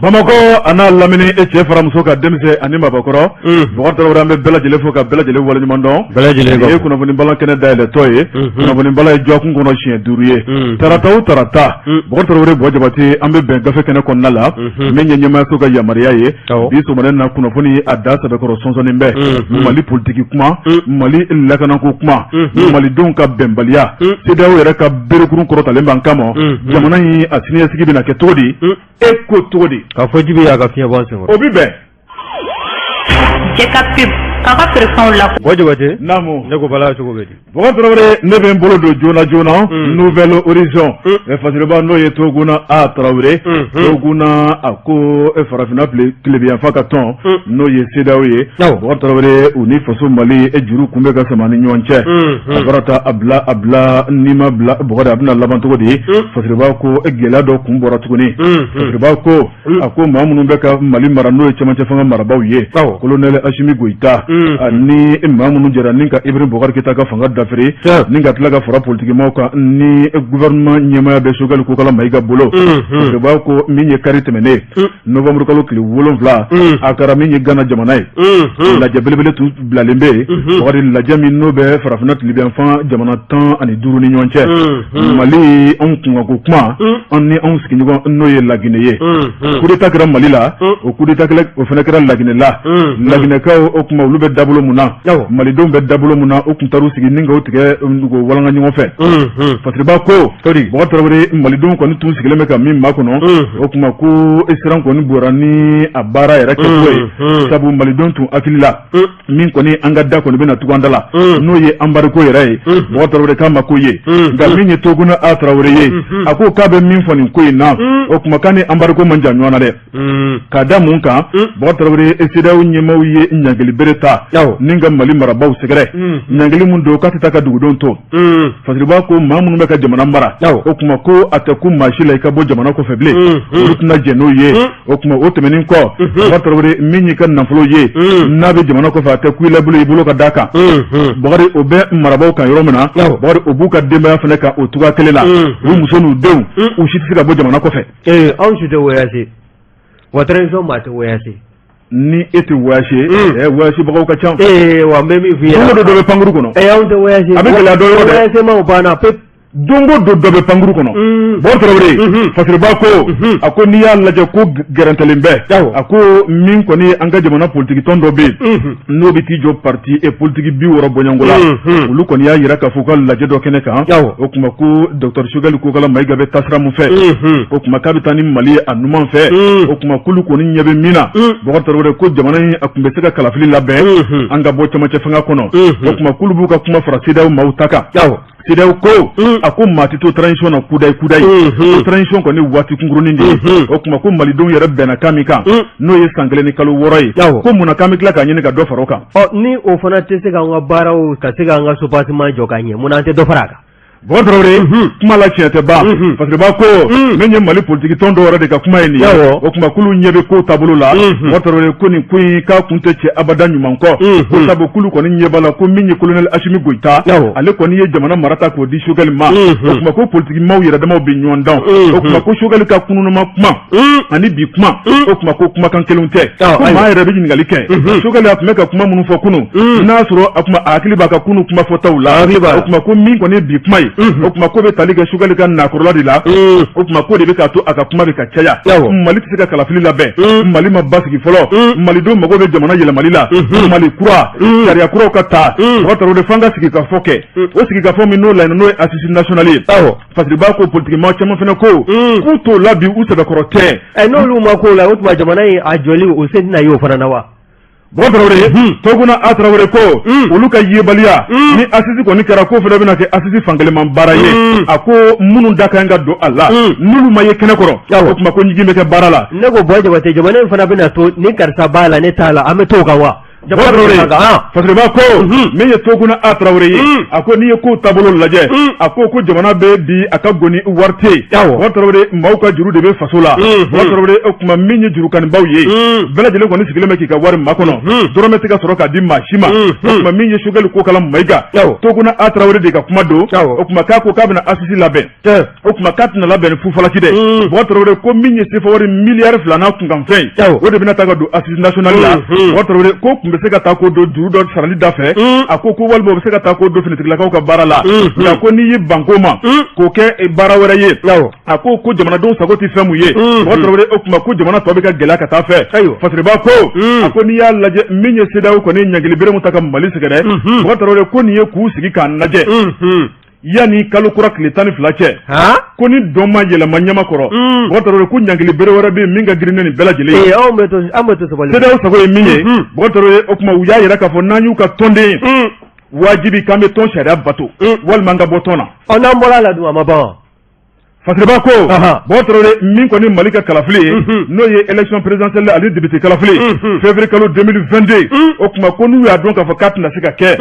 Bamakɔ a n'a lamini, e cɛ fara muso ka, denmisɛn ani mabɔkɔrɔ, Bɔkari Tarawele, an bɛ bɛɛ lajɛlen fo ka bɛɛ lajɛlen waleɲuman dɔn. Bɛɛ lajɛlen. Nin ye kunnafoni balan kɛnɛ dayɛlɛtɔ ye. Kunnafoni balan ye dɔgɔkun kɔnɔ siɲɛ 5 ye, tarata o tarata. Bɔkari Tarawele, Buwa Jabate, an bɛ bɛn gafe kɛnɛ kɔnɔna la, min ye ɲɛmaayaso ka yamaruya ye. Bi sɔgɔmada in na, kunnafoni a da sɛbɛkɔrɔ sɔnsɔnni bɛ Mali politiki kuma, Mali lakanako kuma, malidenw ka bɛnbaliya, CEDEAO yɛrɛ ka berekurun kɔrɔtalen b'an kama. Jamana in a siniɲɛsigi bɛna kɛ cogo di? E ko cogo di? K'a fɔ ji bɛ y'a ka fiɲɛ bɔ an senkɔrɔ. O bɛ bɛn. Cɛ ka pub k'a ka feerefɛnw la. Buwa Jabate. Naamu. Ne ko Bala, cogo bɛ di? Bɔkari Tarawele, ne bɛ n bolo don joona joona Nouvel Horizon. Fasiriba, n'o ye Toguna A Tarawele, Toguna a ko farafinna tilebinyanfan ka tɔn, n'o ye CEDEAO ye, Bɔkari Tarawele, u ni faso Mali e juru kun bɛ ka sama ni ɲɔgɔn cɛ. A bɔra ta a bila a bila n'i ma bila, Bɔkari, a bɛna laban cogo di? Fasiriba ko gɛlɛya dɔ kun bɔra tuguni. Fasiriba ko, a ko maa minnu bɛ ka Mali mara, n'o ye cɛmancɛ fanga marabaaw ye, colonel Asimi Goyita ani maa minnu jɛra ni ka Ibrahim Boubacar Keita ka fanga dafiri ni ka tila ka fara politikimaw kan ni gouvernement ɲɛmaaya bɛ Choguel Kokala Mayiga bolo. Fasiriba ko min ye kari tɛmɛnen, novembre kalo tile 7, a kɛra min ye Gana jamana ye, lajɛ belebele tun bilalen bɛ yen, Bɔkari, lajɛ min n'o bɛ farafinna tilebinyanfan jamana 15 ni ɲɔgɔn cɛ. Mali anw kunkanko kuma, an ni anw sigiɲɔgɔn, n'o ye Laginɛ ye, coup d'état kɛra Mali la, o coup d'état o fana kɛra Laginɛ la. Laginɛkaw, o tuma olu bɛ dabolo mun na? Malidenw bɛ dabolo mun na? O tun taar'u sigi ni k'o tigɛ k'o walanga ɲɔgɔn fɛ. Fasiriba ko, Bɔkari Tarawele, malidenw kɔni tun sigilen bɛ ka min makɔnɔ, o tuma ko siran kɔni bɔra ni a baara yɛrɛ kɛcogo ye, sabu malidenw tun hakili la min kɔni an ka da kɔni bɛna tugu an da la, n'o ye embargo yɛrɛ ye. Bɔkari Tarawele k'a ma ko ye, nka min ye Toguna A Tarawele ye, a ko k'a bɛ min fɔ nin ko in na, o tuma k'a ni embargo man jan ɲɔgɔn na dɛ. Ka da mun kan? Bɔkari Tarawele, CEDEAO ɲɛmaaw ye ɲangili bere ta ni ka Mali marabaaw sɛgɛrɛ, ɲangili mun don k'a tɛ taa ka dugudenw to. Fasiriba ko maa minnu bɛ ka jamana mara, o tuma ko a tɛ ku maa si la i ka bɔ jamana kɔfɛ bilen, olu tɛna jɛn n'o ye. O tuma o tɛmɛnen kɔ, Bɔkari Tarawele, min y'i ka nafolo ye n'a bɛ jamana kɔfɛ, a tɛ ku i la bilen i bolo ka d'a kan. Bɔkari, o bɛ marabaaw kan yɔrɔ min na, Bɔkari, o b'u ka denbaya fana kan o cogoya kelen la. U muso n'u denw, u si tɛ se ka bɔ jamana kɔfɛ. Ee, anw si tɛ voyager wa, transition maa tɛ voyager. Ni e tɛ voyager, voyager bagaw ka ca. Ee wa, n bɛ min f'i ye, don o don dɔ bɛ pankuru kɔnɔ. Ee, anw tɛ voyager. A bɛ gɛlɛya dɔ yɔrɔ dɛ. Voyager maaw banna pewu. Don o don dɔ bɛ pankuru kɔnɔ. Bɔkari Tarawele, Fasiriba ko, a ko n'i y'a lajɛ ko gɛrɛntɛlen bɛ, a ko min kɔni an ka jamana politiki tɔn dɔ bɛ yen, n'o bɛ t'i jɔ parti et politique 60 bɔɲɔgɔnko la, olu kɔni y'a jira k'a fɔ u ka lajɛ dɔ kɛnɛ kan, o tuma ko docteur Choguel Kokala Mayiga bɛ taasira mun fɛ, o tuma k'a bɛ taa ni Mali ye a numan fɛ. O tuma k'olu kɔni ɲɛ bɛ min na, Bɔkari Tarawele, ko jamana in a tun bɛ se ka kalafili labɛn, an ka bɔ cɛmancɛ fanga kɔnɔ. O tuma k'olu b'u ka kuma fara CEDEAO maaw ta kan. CEDEAO ko, a ko maa tɛ to transition na kudayi kudayi, ko transition kɔni waati kunkurunin de ye. O tuma ko malidenw yɛrɛ bɛnna kan min kan, n'o ye san 1 ni kalo 6 ye, ko munna k'an bɛ tila k'a ɲini ka dɔ fara o kan? Ɔ, ni o fana tɛ se k'an ka baaraw ka se k'an ka soubassement jɔ ka ɲɛ, munna an tɛ dɔ fara a kan? Bɔkari Tarawele, kuma la tiɲɛ tɛ ban. Fasiriba ko min ye Mali politiki tɔn dɔw yɛrɛ de ka kuma ye nin ye, o tuma k'olu ɲɛ bɛ ko taabolo la. Bɔkari Tarawele ko nin ko in k'a kun tɛ cɛ abada ɲuman kɔ, ko sabu k'olu kɔni ɲɛ b'a la ko min ye colonel Asimi Goyita, ale kɔni ye jamana mara ta k'o di Choguel ma. O tuma ko politiki maaw yɛrɛ damaw bɛ ɲɔgɔn dɔn. O tuma ko Choguel ka kununama kuma ani bi kuma, o tuma ko kumakan kelenw tɛ, ko maa yɛrɛ bɛ ɲininkali kɛ Choguel, a tun bɛ ka kuma minnu fɔ kunun, n'a sɔrɔ a tuma a hakili b'a ka kunun kuma fɔtaw la. O tuma ko min kɔni ye bi kuma ye, o tuma ko bɛ tali kɛ Choguel ka nakɔrɔla de la. O tuma ko de bɛ k'a to a ka kuma bɛ ka caya. Mali tɛ se ka kalafili labɛn, Mali ma basigi fɔlɔ, malidenw mago bɛ jamana yɛlɛmali la, Mali kura, sariya kuraw ka ta. Bɔkari Tarawele, f'an ka sigikafɔ kɛ, o sigikafɔ min n'o laɲini, n'o ye assise nationale ye. Fasiriba ko politikima caman fana ko k'u t'o la bi, u sɛbɛkɔrɔ tɛ. Ɛ, n'olu ma k'o la, o tuma jamana in a jɔli, o se tɛna ye o fana na wa? Bɔkari Tarawele, Toguna A Tarawele ko olu ka yebaliya ni assise kɔni kɛra, ko fana bɛna kɛ assise fankelenman baara ye. A ko minnu da kan ka don a la, n'olu ma ye kɛnɛ kɔrɔ, o tuma ko ɲigin bɛ kɛ baara la. Ne ko Buwa Jabate, jamana in fana bɛna to ni karisa b'a la, ne t'a la, an bɛ t'o kan wa? Fasiriba ko min ye Toguna A Tarawele ye, a ko n'i ye kow taabolo lajɛ, a ko ko jamana bɛ bi a ka goni wari tɛ yen. Bubakari Tarawele, maaw ka juru de bɛ faso la. Bubakari Tarawele, o tuma min ye jurukanibaw ye, bɛɛ lajɛlen kɔni sigilen bɛ k'i ka wari makɔnɔ, dɔrɔmɛ tɛ ka sɔrɔ k'a di maa si ma. O tuma min ye Sogɛli Kokala Mayiga, Toguna A Tarawele de ka kuma don. O tuma k'a ko k'a bɛna assise labɛn. O tuma k'a tɛna labɛn ni fufalaki dɛ. Bubakari Tarawele ko min ye sefa wari miliyari 2 n'a kunkanfɛn ye, o de bɛna taa ka don assise nationale la. Bubakari Tarawele ko tun bɛ se ka taa ko don juru dɔ sarali da fɛ, a ko ko walima o bɛ se ka taa ko don finitigilakaw ka baara la. Nka ko n'i y'i ban ko ma k'o kɛ baara wɛrɛ ye, a ko ko jamanadenw sago tɛ fɛn mun ye. Bubakari Tarawele, o tuma ko jamana tɔ bɛ ka gɛlɛya ka taa fɛ. Fasiriba ko, a ko n'i y'a lajɛ, min ye CEDEAO kɔni ɲangili bere mun ta ka Mali sɛgɛrɛ, Bubakari Tarawele ko nin ye k'u sigi k'a lajɛ yanni kalo kura tile 12 cɛ, ko ni dɔn ma yɛlɛma ɲɛma kɔrɔ, Bubakari Tarawele ko ɲangili bere wɛrɛ bɛ yen min ka girin ni nin bɛɛ lajɛlen ye. Anw bɛ to, an bɛ to sabali. CEDEAO sago ye min ye, Bubakari Tarawele, o tuma u y'a yira k'a fɔ n'an y'u ka tɔnden ye, wajibi k'an bɛ tɔn sariya bato walima an ka bɔ tɔn na. Ɔ, n'an bɔra a la dun, a ma ban. Fasiriba ko, Bubakari Tarawele, min kɔni Mali ka kalafili ye, n'o ye élection présidentielle ani député kalafili, février kalo 2022, o tuma ko n'u y'a dɔn k'a fɔ k'a tɛna se ka kɛ,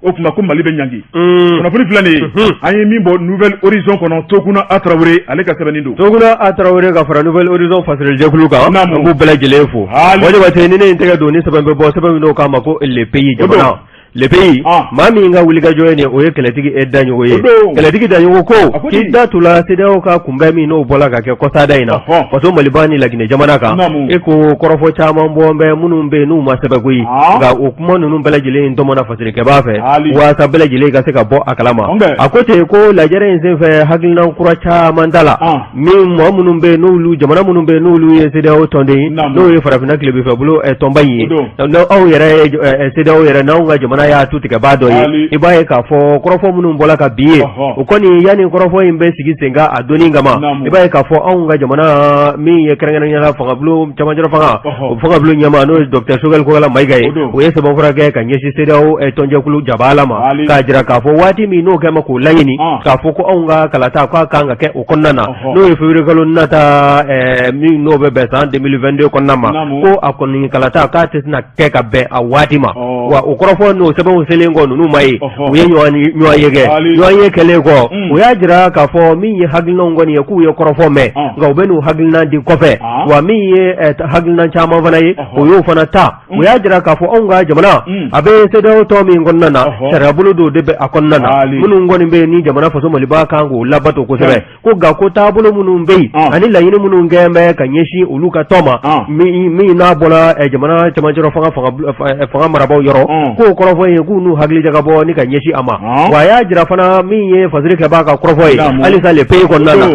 o tuma ko Mali bɛ ɲangi. Kunnafoni filɛ nin ye, an ye min bɔ Nouvel Horizon kɔnɔ, Toguna A Tarawele ale ka sɛbɛnni don. Toguna A Tarawele ka fara Nouvel Horizon fasirijɛkulu kan, an b'u bɛɛ lajɛlen fo. Jabate, ni ne ye n tɛgɛ don ni sɛbɛn bɛ bɔ, sɛbɛn min n'o k'a ma ko Le Pays, jamana Le Pays, maa min ka wulikajɔ ye nin, o ye kɛlɛtigi e Daɲogo ye. Kɛlɛtigi Daɲogo ko k'i da tu la CEDEAO ka kunbɛn min n'o bɔla ka kɛ kɔsada in na faso Maliba ni Laginɛ jamana kan, e ko kɔrɔfɔ caman bɔ bɛ minnu bɛ yen n'u ma sɛbɛn koyi, nka o kuma ninnu bɛɛ lajɛlen tɔmɔna fasirikɛbaa fɛ waasa bɛɛ lajɛlen ka se ka bɔ a kalama. A ko ten ko lajɛrɛ in senfɛ, hakilina kura caman da la min mɔgɔ minnu bɛ yen n'olu jamana minnu bɛ yen n'olu ye CEDEAO tɔnden ye, n'o ye farafinna tilebinfɛbolo tɔnba in ye, aw yɛrɛ CEDEAO yɛrɛ n'anw ka jamana y'a tu tigɛbaa dɔ ye, i b'a ye k'a fɔ kɔrɔfɔ minnu bɔla ka bi ye, o kɔni yanni kɔrɔfɔ in bɛ sigi sen kan a donni kama, i b'a ye k'a fɔ anw ka jamana min ye kɛrɛnkɛrɛnnenya la fangabulon camancɛrɔ fanga, o fangabulon ɲɛmaa n'o ye docteur Sogɛli Kokala Mayiga ye, o ye sɛbɛnfura kɛ ka ɲɛsin CEDEAO tɔnjɛkulu jabala ma k'a jira k'a fɔ waati min n'o kɛ ma k'o laɲini k'a fɔ ko anw ka kalata k'a kan ka kɛ o kɔnɔna na, n'o ye février kalo nata min n'o bɛ bɛn san 2022 kɔnɔna ma, ko a kɔni kalata k'a tɛ tɛna kɛ ka bɛn a waati ma. Wa o kɔrɔfɔ n'o sɛbɛnw selen kɔ ninnu ma ye, u ye ɲɔgɔn ye kɛ. Ɲɔgɔn ye kɛlen kɔ, u y'a jira k'a fɔ min ye hakilinaw kɔni ye, k'u ye kɔrɔfɔ mɛn, nka u bɛ n'u hakilina di kɔfɛ. Wa min ye hakilina caman fana ye, o y'o fana ta. U y'a jira k'a fɔ anw ka jamana a bɛ CEDEAO tɔn min kɔnɔna na, sariyabolo dɔw de bɛ a kɔnɔna na minnu kɔni bɛ yen ni jamana faso Maliba kan k'o labato kosɛbɛ, ko nka ko taabolo minnu bɛ yen ani laɲini minnu kɛlen bɛ ka ɲɛsin olu ka tɔn ma, min n'a bɔra jamana cɛmancɛrɔ fanga marabaaw yɔrɔ, k'o kɔrɔfɔ ye k'u n'u hakili jagabɔ ni ka ɲɛsin a ma. Wa a y'a jira fana min ye fasiri kɛbaa ka kɔrɔfɔ ye halisa Le Pays kɔnɔna na,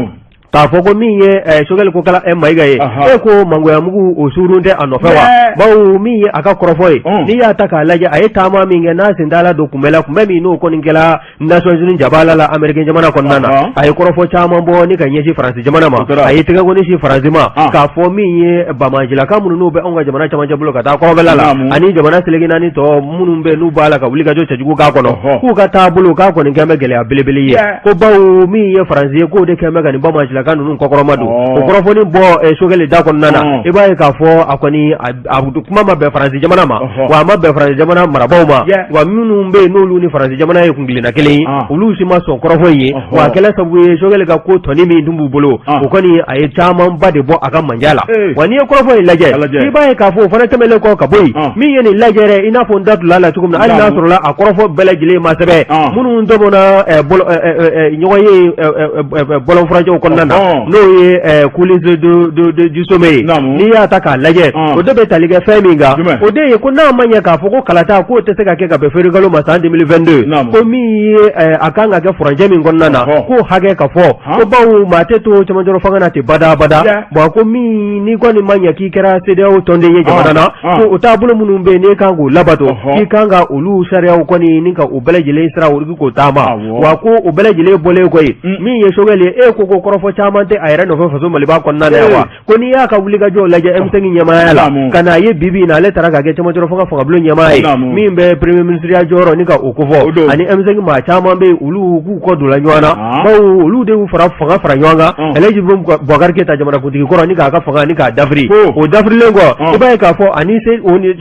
k'a fɔ ko min ye Sogɛli Kokala Mayiga ye, e ko mangoyamugu o suurun tɛ a nɔfɛ wa? Bawo min ye a ka kɔrɔfɔ ye, n'i y'a ta k'a lajɛ, a ye taama min kɛ n'a sen t'a don kunbɛn la, kunbɛn min n'o kɔni kɛra Nations Unies jabala la Amérique jamana kɔnɔna na, a ye kɔrɔfɔ caman bɔ ni ka ɲɛsin Faransi jamana ma. A ye tɛgɛkɔni sin Faransi ma k'a fɔ min ye banbaancilaka minnu n'u bɛ anw ka jamana camancɛ bolo ka taa kɔrɔnfɛla la ani jamana seleke naani tɔ minnu bɛ n'u b'a la ka wulikajɔ cɛjugu k'a kɔnɔ, k'u ka taabolo k'a kɔni kɛn bɛ gɛlɛya belebele ye, ko bawo min ye Faransi ye, k'o de kɛn bɛ ka nin banbaancilaka ninnu kɔkɔrɔma don. O kɔrɔfɔni bɔ Sogɛli da kɔnɔna na, i b'a ye k'a fɔ a kɔni a kuma ma bɛn Faransi jamana ma, wa a ma bɛn Faransi jamana marabaaw ma. Wa minnu bɛ yen n'olu ni Faransi jamana ye kuntilenna kelen ye, olu si ma sɔn kɔrɔfɔ in ye. Wa a kɛla sababu ye Sogɛli ka ko tɔni min tun b'u bolo, o kɔni a ye camanba de bɔ a ka manja la. Wa n'i ye kɔrɔfɔ in lajɛ, i b'a ye k'a fɔ o fana tɛmɛnen kɔ ka bɔ yen, min ye nin lajɛrɛ, i n'a fɔ n da tula la cogo min na, hali n'a sɔrɔla a kɔrɔfɔ bɛɛ lajɛlen ma sɛbɛn, minnu tɔmɔna ɲɔgɔn ye bɔlɔn furancɛw kɔnɔna na, n'o ye coulisses du sommet ye, n'i y'a ta k'a lajɛ, o de bɛ tali kɛ fɛn min kan, o de ye ko n'a ma ɲɛ k'a fɔ ko kalata k'o tɛ se ka kɛ ka bɛn février kalo ma san 2022, ko min ye a kan ka kɛ furancɛ min kɔnɔna na, k'o hakɛ ka fɔ, ko bawo maa tɛ to cɛmancɛrɔ fanga na ten bada bada. Bon, ko min n'i kɔni ma ɲɛ k'i kɛra CEDEAO tɔnden ye jamana na, ko o taabolo minnu bɛ yen n'e kan k'o labato, k'i kan ka olu sariyaw kɔni ni ka o bɛɛ lajɛlen sira olu k'o taama. Wa ko o bɛɛ lajɛlen bɔlen kɔ yen, min ye Sogɛli ye, e ko kɔrɔfɔ caman tɛ a yɛrɛ nɔfɛ faso Maliba kɔnɔna na yan wa? Ko n'i y'a ka wulikajɔw lajɛ M5 ɲɛmaaya la, ka n'a ye bi bi in na ale taara ka kɛ cɛmancɛrɔ fanga fangabulon ɲɛmaa ye, min bɛ premier ministre jɔyɔrɔ ni ka o kofɔ, ani M5 maa caman bɛ yen, olu k'u kɔ donna ɲɔgɔn na, bawo olu de y'u fara fanga fara ɲɔgɔn kan Elhaji Boubacar Keita jamanakuntigi kɔrɔ ni k'a ka fanga ni k'a dafiri. O dafirilen kɔ, i b'a ye k'a fɔ ani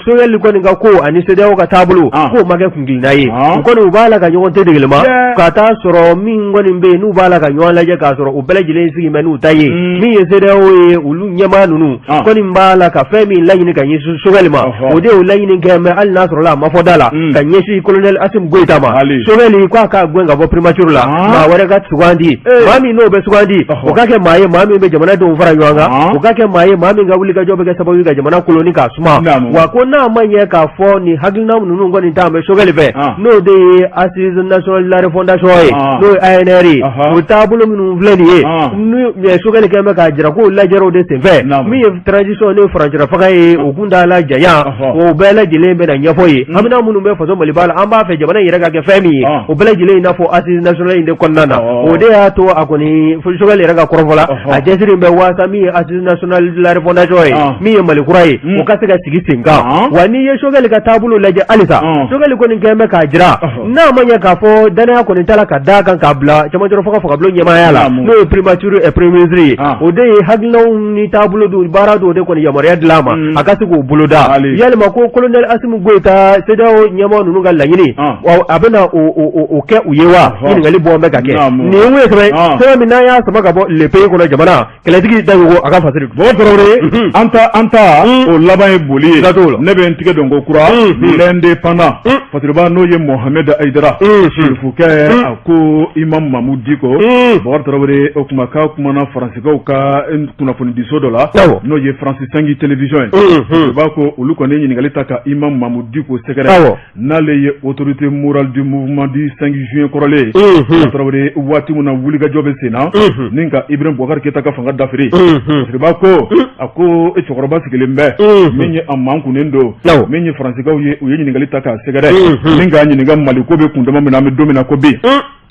Choguel kɔni ka ko ani CEDEAO ka taabolo k'o ma kɛ kuntilenna ye. U kɔni u b'a la ka ɲɔgɔn tɛ degema ka taa sɔrɔ min kɔni bɛ yen n'u b'a la ka ɲɔgɔn lajɛ k'a sɔrɔ u bɛɛ lajɛlen sigi bɛ n'u ta ye. Min ye CEDEAO ye, olu ɲɛmaa ninnu kɔni b'a la ka fɛn min laɲini ka ɲɛsin Choguel ma, o de y'o laɲini kɛ, mais hali n'a sɔrɔla a ma fɔ da la, ka ɲɛsin colonel Assimi Goïta ma, Choguel k'a ka gɛn ka bɔ primature la, maa wɛrɛ ka sugandi. Maa min n'o bɛ sugandi, o ka kɛ maa ye, maa min bɛ jamanadenw fara ɲɔgɔn kan, o ka kɛ maa ye, maa min ka wulikajɔ bɛ kɛ sababu ye ka jamana koloni k'a suma. Wa ko n'a ma ɲɛ k'a fɔ nin hakilina ninnu kɔni t'an bɛ Choguel fɛ, n'o de ye assise nationale de la refondation ye, n'o ye ANR ye, o taabolo minnu filɛ nin ye, ni Choguel kɛlen bɛ k'a jira k'o lajɛrɛw de senfɛ, min ye transition ni furancɛra fanga ye, o kuntaala janya, o bɛɛ lajɛlen bɛna ɲɛfɔ ye. Hamina minnu bɛ faso Maliba la, an b'a fɛ jamana in yɛrɛ ka kɛ fɛn min ye, o bɛɛ lajɛlen i n'a fɔ assise nationale in de kɔnɔna na. O de y'a to a kɔni Choguel yɛrɛ ka kɔrɔfɔ la, a cɛsiri bɛ waasa min ye assise nationale de la refondation ye, min ye Mali kura ye, o ka se ka sigi sen kan. Wa n'i ye Choguel ka taabolo lajɛ halisa, Choguel kɔni kɛlen bɛ k'a jira, n'a ma ɲɛ k'a fɔ danaya kɔni t'a la ka d'a kan k'a bila cɛmancɛrɔ fanga fangabulon ɲɛmaaya la, n'o ye primature premier ministre ye, o de ye hakilinaw ni taabolo dɔw baara dɔw de kɔni yamaruya dilan a ma, a ka se k'o boloda. Yalima ko colonel Assimi Goïta, CEDEAO ɲɛmaa ninnu ka laɲini, a bɛna o kɛ u ye wa? Ɲininkali bɔ bɛ ka kɛ. Nin ye sɛbɛn sɛbɛn min n'an y'a sama ka bɔ Le Pays kɔnɔ, jamana kɛlɛtigi Daɲogo a ka fasiri. Bɔkari Tarawele, an ta an ta o laban ye boli ye. Ne bɛ n tigɛ don ko kura L'Indépendant, fasiriba n'o ye Mohamed Haïdara Sirifukɛ, a ko Imam Mahmoud Dicko, Bɔkari Tarawele, o tuma k'a kumana Faransikaw ka kunnafonidiso dɔ la, n'o ye France 5 télévision ye. Fasiriba ko olu kɔni ye ɲininkali ta ka Imam Mahmoud Dicko sɛgɛrɛ, n'ale ye autorité morale du mouvement du 5 juin kɔrɔlen ye. Tarawele, waati min na wulikajɔ bɛ sen na ni ka Ibrahim Boubacar Keita ka fanga dafiri, fasiriba ko a ko e cɛkɔrɔba sigilen bɛ min ye a mankunnen don. Min ye Faransikaw ye, u ye ɲininkali ta k'a sɛgɛrɛ ni k'a ɲininka Mali ko bɛ kundama min na, an bɛ don min na ko bi.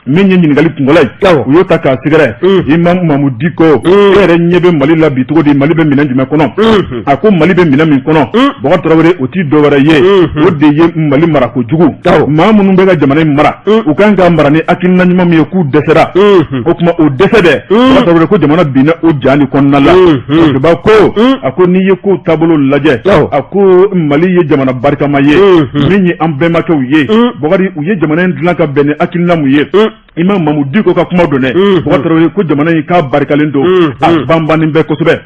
Min ye ɲininkali kunkola ye, u y'o ta k'a sɛgɛrɛ. Imam Mahmoud Dicko, e yɛrɛ ɲɛ bɛ Mali la bi cogo di? Mali bɛ minɛn jumɛn kɔnɔ? A ko Mali bɛ minɛn min kɔnɔ, Bɔkari Tarawele, o ti dɔwɛrɛ ye, o de ye Mali marako jugu. Maa minnu bɛ ka jamana in mara, u kan ka mara ni hakilina ɲuman min ye, k'u dɛsɛra. O tuma o dɛsɛ dɛ, Bɔkari Tarawele, ko jamana binna o ja nin kɔnɔna la. Fasiriba ko a ko n'i ye kow taabolo lajɛ, a ko Mali ye jamana barikama ye, min ye an bɛnbakɛw ye, Bɔkari, u ye jamana in dilan ka bɛn ni hakilina mun ye. Imam Mahmoud Dicko ka kuma don dɛ, Bɔkari Tarawele, ko jamana in k'a barikalen don, a banbannen bɛ kosɛbɛ.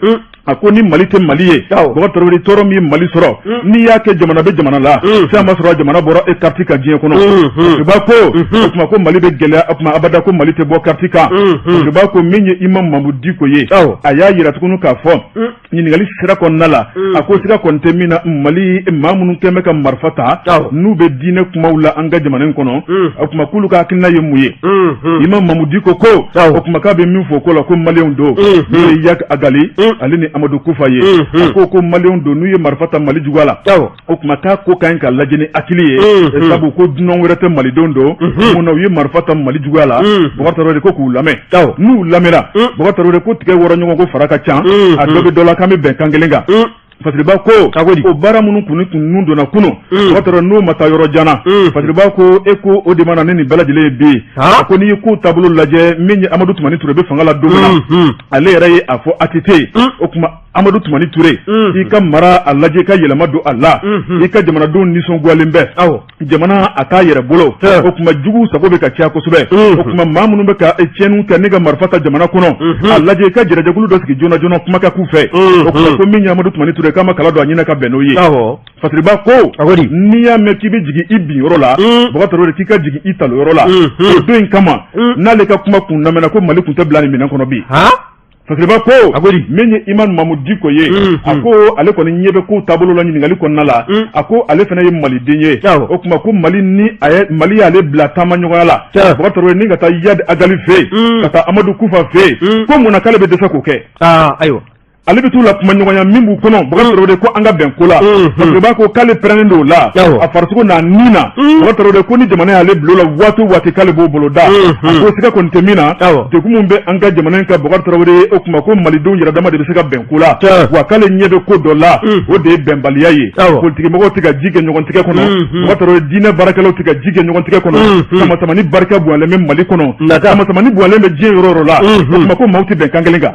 A ko ni Mali tɛ Mali ye, Bɔkari Tarawele, tɔɔrɔ min ye Mali sɔrɔ, n'i y'a kɛ jamana bɛ jamana la, fɛn ma sɔrɔ jamana bɔra e carte kan diɲɛ kɔnɔ. Fasiriba ko o tuma ko Mali bɛ gɛlɛya, o tuma abada ko Mali tɛ bɔ carte kan. Fasiriba ko min ye Imam Mahmoud Dicko ye, a y'a yira tuguni k'a fɔ ɲininkali sira kɔnɔna la, a ko sira kɔni tɛ min na Mali maa minnu kɛn bɛ ka marifa ta, n'u bɛ diinɛ kumaw la an ka jamana in kɔnɔ, o tuma k'olu ka hakilina ye mun ye? Imam Mahmoud Dicko ko o tuma k'a bɛ min fɔ o ko la, ko maliyɛnw don, n'o ye Iyad Ag Ghali ale ni Amadou Koufa ye. A ko ko maliyɛnw don, n'u ye marifa ta Mali juguya la, o tuma k'a ko ka ɲi ka lajɛ ni hakili ye, sabu ko dunan wɛrɛ tɛ malidenw don. Mun na u ye marifa ta Mali juguya la? Bɔkari Tarawele ko k'u lamɛn. N'u lamɛnna, Bɔkari Tarawele, ko tigɛ wɔrɔ ɲɔgɔn ko fara ka ca, a dɔ bɛ dɔ la, k'an bɛ bɛn kan kelen kan. Fasiriba ko o baara minnu kun kun nun donna kunun, Bɔkari Tarawele, n'o ma taa yɔrɔ jan na. Fasiriba ko e ko o de ma na ni nin bɛɛ lajɛlen ye bi. A ko n'i ye kow taabolo lajɛ, min ye Amadu Tumani Ture bɛ fanga la don min na, ale yɛrɛ ye a fɔ ATT, o tuma Amadu Tumani Ture, i ka mara a lajɛ, i ka yɛlɛma don a la, i ka jamanadenw nisɔngoyalen bɛ, jamana a t'a yɛrɛ bolo, o tuma jugu sago bɛ ka caya kosɛbɛ, o tuma maa minnu bɛ ka tiɲɛniw kɛ ne ka marifa ta jamana kɔnɔ, a lajɛ i ka jɛrɛjɛkulu dɔ sigi joona joona, kuma ka k'u fɛ. O tuma ko min ye Amadu Tumani Ture, k'a ma kala don a ɲɛna ka bɛn n'o ye. Fasiriba ko n'i y'a mɛn k'i bɛ jigin i bin yɔrɔ la, Bɔkari Tarawele, k'i ka jigin i talo yɔrɔ la, o don in kama n'ale ka kuma kun lamɛnna, ko Mali kun tɛ bila nin minɛn kɔnɔ bi. Fasiriba ko min ye Imam Mahmoud Dicko ye, a ko ale kɔni ɲɛ bɛ kow taabolo la ɲininkali kɔnɔna la, a ko ale fana ye maliden ye, o tuma ko Mali ni a ye Mali y'ale bila taama ɲɔgɔnya la, Bɔkari Tarawele, ni ka taa Iyad Ag Ghali fɛ yen, ka taa Amadu Kufa fɛ yen, ko mun na k'ale bɛ dɛsɛ k'o kɛ? Ayiwa. Ale bɛ t'u la kuma ɲɔgɔnya min b'u kɔnɔ. Bubakari Tarawele ko an ka bɛn ko la, parce que b'a ko k'ale pɛrɛnnen don o la a farisogo n'a ni na. Bubakari Tarawele ko ni jamana y'ale bila o la waati o waati, k'ale b'o bolo da. A ko siga kɔni tɛ min na, degun min bɛ an ka jamana in kan, Bubakari Tarawele, o tuma ko malidenw yɛrɛ dama de bɛ se ka bɛn ko la. Wa k'ale ɲɛ bɛ ko dɔ la, o de ye bɛnbaliya ye. Politikimɔgɔw tɛ ka ji kɛ ɲɔgɔn tigɛ kɔnɔ, Bubakari Tarawele, diinɛ baarakɛlaw tɛ ka ji kɛ ɲɔgɔn tigɛ kɔnɔ. Samasamani barika bonyalen bɛ Mali kɔnɔ, samasamani bonyalen bɛ diɲɛ yɔrɔ o yɔrɔ la. O tuma ko maaw tɛ bɛn kan kelen kan.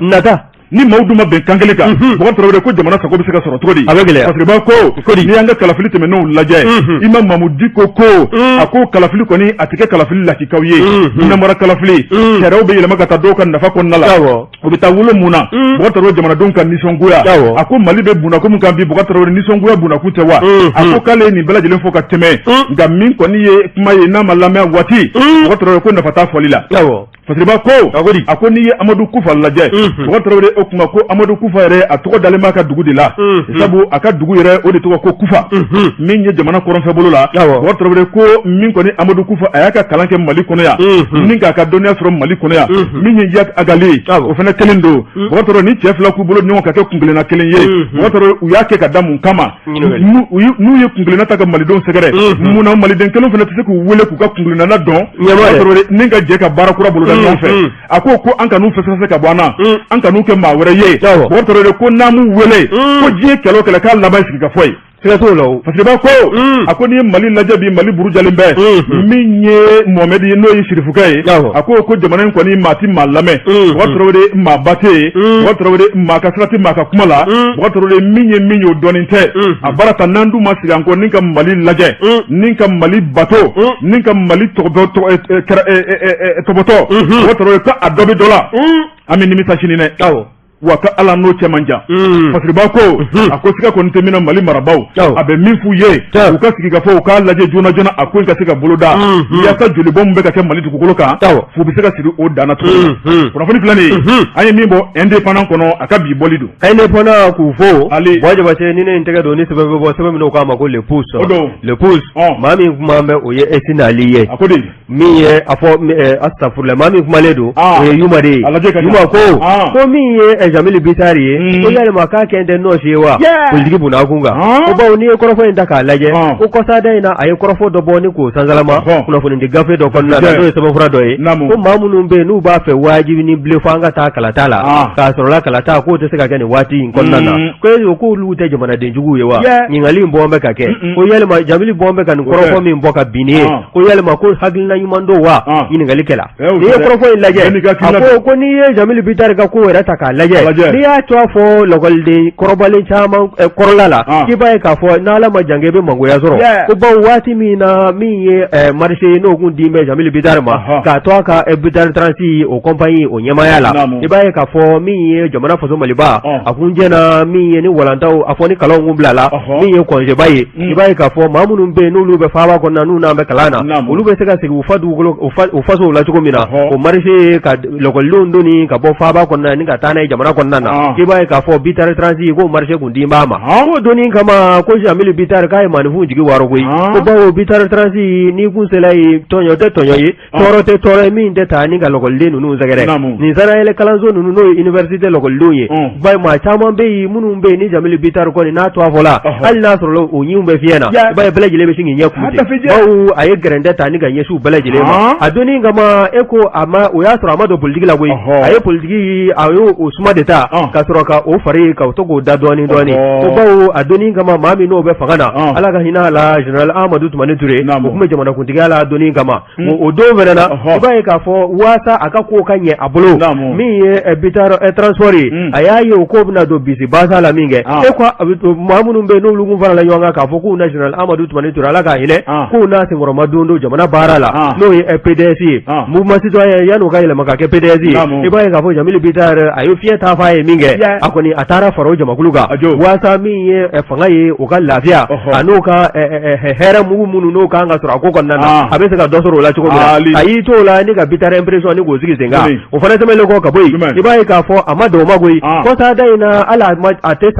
Ni maaw dun ma bɛn kan kelen kan, Bubakari Tarawele, ko jamana sago bɛ se ka sɔrɔ cogo di? A bɛ gɛlɛya. Parce que b'a ko n'i y'an ka kalafili tɛmɛnenw lajɛ, Imam Mamudu Diko ko a ko kalafili kɔni a tɛ kɛ kalafili lakikaw ye, namara kalafili, sariyaw bɛ yɛlɛma ka taa dɔw ka nafa kɔnɔna la. O bɛ taa wolo mun na? Bubakari Tarawele, jamanadenw ka nisɔngoya. A ko Mali bɛ bundako min kan bi, Bubakari Tarawele, nisɔngoya bundakun tɛ wa? A ko k'ale ye nin bɛɛ lajɛlen fɔ ka tɛmɛ, nka min kɔni ye kuma ye n'a ma lamɛn waati, Bubakari Tarawele, ko nafa t'a fɔli la. Fasiriba ko a ko n'i ye Amadu Kufa lajɛ, Bubakari Tarawele, o tuma ko Amadu Kufa yɛrɛ a tɔgɔ dalen b'a ka dugu de la, sabu a ka dugu yɛrɛ o de tɔgɔ ko Kufa, min ye jamana kɔrɔnfɛ bolo la. Bubakari Tarawele ko min kɔni Amadu Kufa, a y'a ka kalan kɛ Mali kɔnɔ yan, ni k'a ka dɔnniya sɔrɔ Mali kɔnɔ yan. Min ye Iyad Ag Ghali, o fana kelen don. Bubakari Tarawele, ni cɛ fila k'u bolo ɲɔgɔn ka kɛ kunkelenna kelen ye, Bubakari Tarawele, u y'a kɛ ka da mun kama? N'u ye kunkelenna ta ka malidenw sɛgɛrɛ, mun na maliden kelen fana tɛ se k'u wele k'u ka kunkelenna dɔn ni ka jɛ ka baara kura boloda ɲɔgɔn fɛ? A ko ko an kan'u fɛsɛfɛsɛ ka bɔ an na, an kan'u kɛ maa wɛrɛ ye. Bubakari Tarawele ko n'an m'u wele, ko diɲɛ kɛlɛ o kɛlɛ k'a laban sigikafɔ ye. Siga t'o la o. Fasiriba ko a ko n'i ye Mali lajɛ bi, Mali burujalen bɛ. Min ye Mohamɛdi ye, n'o ye sirifukɛ ye, a ko ko jamana in kɔni maa tɛ maa lamɛn. Bubakari Tarawele, maaba tɛ yen. Bubakari Tarawele, maa ka sira tɛ maa ka kuma la. Bubakari Tarawele, min ye min ye, o dɔnnen tɛ. A baara ta n'an dun ma sigi an kɔ ni ka Mali lajɛ, ni ka Mali bato, ni ka Mali tɔgɔtɔ, Bubakari Tarawele, ko a dɔ bɛ dɔ la, an bɛ nimisa sini dɛ. Wa ka ala n'o cɛ man jan. Fasiriba ko a ko siga kɔni tɛ min na, Mali marabaaw, a bɛ min f'u ye, u ka sigi ka fɔ, u k'a lajɛ joona joona, a ko in ka se ka boloda, yaasa jolibɔn min bɛ ka kɛ Mali dugukolo kan, f'u bɛ se ka siri o dan na cogo min na. Kunnafoni filɛ nin ye, an ye min bɔ Indépendant kɔnɔ, a ka bi bɔli don. Indépendant k'u fo. Ali Buwa Jabate, ni ne ye n tɛgɛ don ni sɛbɛn bɛ bɔ, sɛbɛn min n'o k'a ma ko Le Pouce. O don. Le Pouce, maa min kuma bɛ, o ye Esina Ali ye. A ko di? Min ye a fɔ astafurula, maa min kumalen don, o ye Yuma de ye. Yuma ko ko min ye Jamili Bitari ye, ko yalima k'a kɛn tɛ nɔsi ye wa politiki bundakun kan? Ko bawo n'i ye kɔrɔfɔ in ta k'a lajɛ, ko kɔsada in na a ye kɔrɔfɔ dɔ bɔ ni k'o sansalama kunnafonidi gafe dɔ kɔnɔna na, n'o ye sɛbɛnfura dɔ ye, ko maa minnu bɛ yen n'u b'a fɛ wajibi ni bilen fo an ka taa kalata la, k'a sɔrɔla kalata k'o tɛ se ka kɛ nin waati in kɔnɔna na, ko e k'olu tɛ jamanaden juguw ye wa? Ɲininkali in bɔ bɛ ka kɛ ko yalima Jamili bɔ bɛ ka nin kɔrɔfɔ min bɔ ka bin ye, ko yalima ko hakilina ɲuman don wa? Ɲininkali kɛla. N'i ye kɔrɔfɔ in lajɛ, a ko ko n'i ye Jamili Bitari ka ko yɛrɛ ta k'a lajɛ, n'i y'a tɔgɔ fɔ lakɔliden kɔrɔbalen caman kɔrɔla la, k'i b'a ye k'a fɔ n'Ala ma jan kɛ i bɛ mangoya sɔrɔ. Ko bawo waati min na min ye marché n'o kun di bɛ Jamili Bitari ma k'a to a ka Bitari Transi o compagnie o ɲɛmaaya la, i b'a ye k'a fɔ min ye jamana faso Maliba a kun jɛna min ye ni walantaw a fɔ ni kalanw kun bilala, min ye congé ba ye, i b'a ye k'a fɔ maa minnu bɛ yen n'olu bɛ faaba kɔnɔna n'u n'an bɛ kalan na, olu bɛ se ka segin u fa dugukolo u fasow la cogo min na, o marché ka lakɔlidenw doni ka bɔ faaba kɔnɔna ni ka taa n'a ye jamana kɔnɔna na, k'i b'a ye k'a fɔ Bitari Transi k'o marché kun di b'a ma. K'o doni kama ko Jamili Bitari k'a ye maaninfinw jigi waaro koyi. Ko bawo Bitari Transi n'i kun sela yen, tɔɲɔ tɛ tɔɲɔ ye, tɔɔrɔ tɛ tɔɔrɔ ye min tɛ taa ni ka lakɔliden ninnu sɛgɛrɛ. Nin sanayɛlɛ kalanso ninnu, n'o ye université lakɔlidenw ye, ba maa caman bɛ yen minnu bɛ yen ni Jamili Bitari kɔni n'a tɔgɔ fɔla, hali n'a sɔrɔ o ɲinw bɛ fiɲɛ na, i b'a ye bɛɛ lajɛlen bɛ sin k'i ɲɛ kumu ten, bawo a ye gɛrɛntɛ ta ni ka ɲɛsin u bɛɛ lajɛlen ma. A donni kama e ko a ma, o y'a sɔrɔ a ma don politiki la koyi. A ye politiki, a y'o o suma de ta ka sɔrɔ ka o fari ka to k'o da dɔɔnin dɔɔnin. Ko bawo a donni kama maa min n'o bɛ fanga na, Ala ka hinɛ a la, général Amadu Tumani Ture, o tun bɛ jamanakuntigiya la a donni kama. O don fana na, i b'a ye k'a fɔ waasa a ka ko ka ɲɛ a bolo, min ye Bitari Transport ye, a y'a ye o ko bɛna don bisi basa la min kɛ, e ko maa minnu bɛ yen n'olu kun farala ɲɔgɔn kan k'a fɔ k'u na général Amadu Tumani Ture, Ala k'a hinɛ, k'u n'a senkɔrɔma don don jamana baara la, n'o ye PDS ye, mouvement citoyen, yan'o ka yɛlɛma ka kɛ PDS ye, i b'a ye k'a fɔ Jamili Bitari a ye fiɲɛ ta f'a ye min kɛ, a kɔni a taara fara o jamakulu kan waasa min ye fanga ye o ka lafiya, a n'o ka hɛrɛ mugu minnu n'o kan ka sɔrɔ a ko kɔnɔna na, a bɛ se ka dɔ sɔrɔ o la cogo min na. A y'i t'o la ni ka Bitari Impression ni k'o sigi sen kan. O fana tɛmɛnen kɔ ka bɔ yen, i b'a ye k'a fɔ a ma dan o ma koyi. Kɔsada in na, hali a tɛ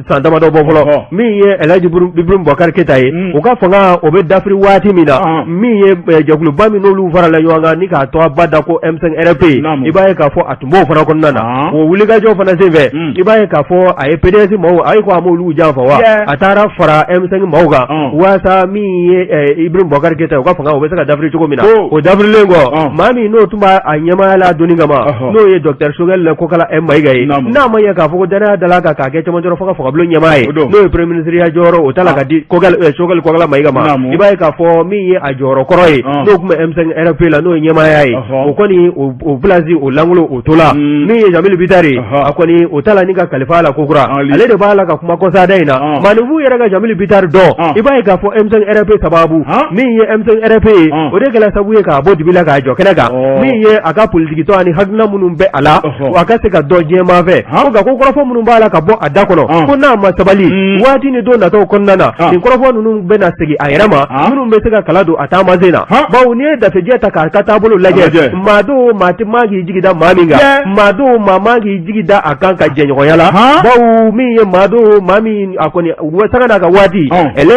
san damadɔ bɔ fɔlɔ, min ye Elhaji Ibrahim Boubacar Keita ye, o ka fanga o bɛ dafiri waati min na, min ye jɛkuluba min n'olu farala ɲɔgɔn kan ni k'a tɔgɔba da ko M5 RFP, i b'a ye k'a fɔ a tun b'o fana kɔnɔna na, o wuli ka wulikajɔ fana senfɛ, i b'a ye k'a fɔ a ye PDS maaw, ayi ko a m'olu janfa wa, a taara fara M5 maaw kan waasa min ye Ibrahim Boubacar Keita, u ka fanga o bɛ se ka dafiri cogo min na. O dafirilen kɔ, maa min n'o tun b'a ɲɛmaaya la doni kama, n'o ye docteur Choguel Kokalla Maïga ye, n'a ma ɲɛ k'a fɔ ko danaya dala kan k'a kɛ cɛmancɛrɔ fanga fangabulon ɲɛmaa ye, n'o ye premier ministre ya jɔyɔrɔ o ta la ka di Choguel Kokalla Maïga ma, i b'a ye k'a fɔ min ye a jɔyɔrɔ kɔrɔ ye, n'o tun bɛ M5 RFP la, n'o ye ɲɛmaaya ye, o kɔni o place o lankolon o tola. Min ye Jeamille Bittar ye, a kɔni o ta la ni ka kalifa a la kokura, ale de b'a la ka kuma kɔsada in na. Maaninfin yɛrɛ ka Jeamille Bittar dɔn, i b'a ye k'a fɔ M5 RFP sababu, min ye M5 RFP ye, o de kɛra sababu ye k'a bɔ dibi la k'a jɔ kɛnɛ kan. Min ye a ka politikitɔn ani hakilina minnu bɛ a la, a ka se ka dɔn diɲɛmaa fɛ, ko nka ko kɔrɔfɔ minnu b'a la ka bɔ a da kɔnɔ, ko n'a ma sabali, waati ni don nataw kɔnɔna na, nin kɔrɔfɔ ninnu bɛna segin a yɛrɛ ma, minnu bɛ se ka kala don a taamasen na. Bawo n'i ye dafejɛ ta k'a ka taabolo lajɛ, maa don maa tɛ man k'i jigi da maa min kan, maa don maa man k'i jigi da a kan ka jɛɲɔgɔnya la, bawo min ye maa don maa min a kɔni sanga n'a ka waati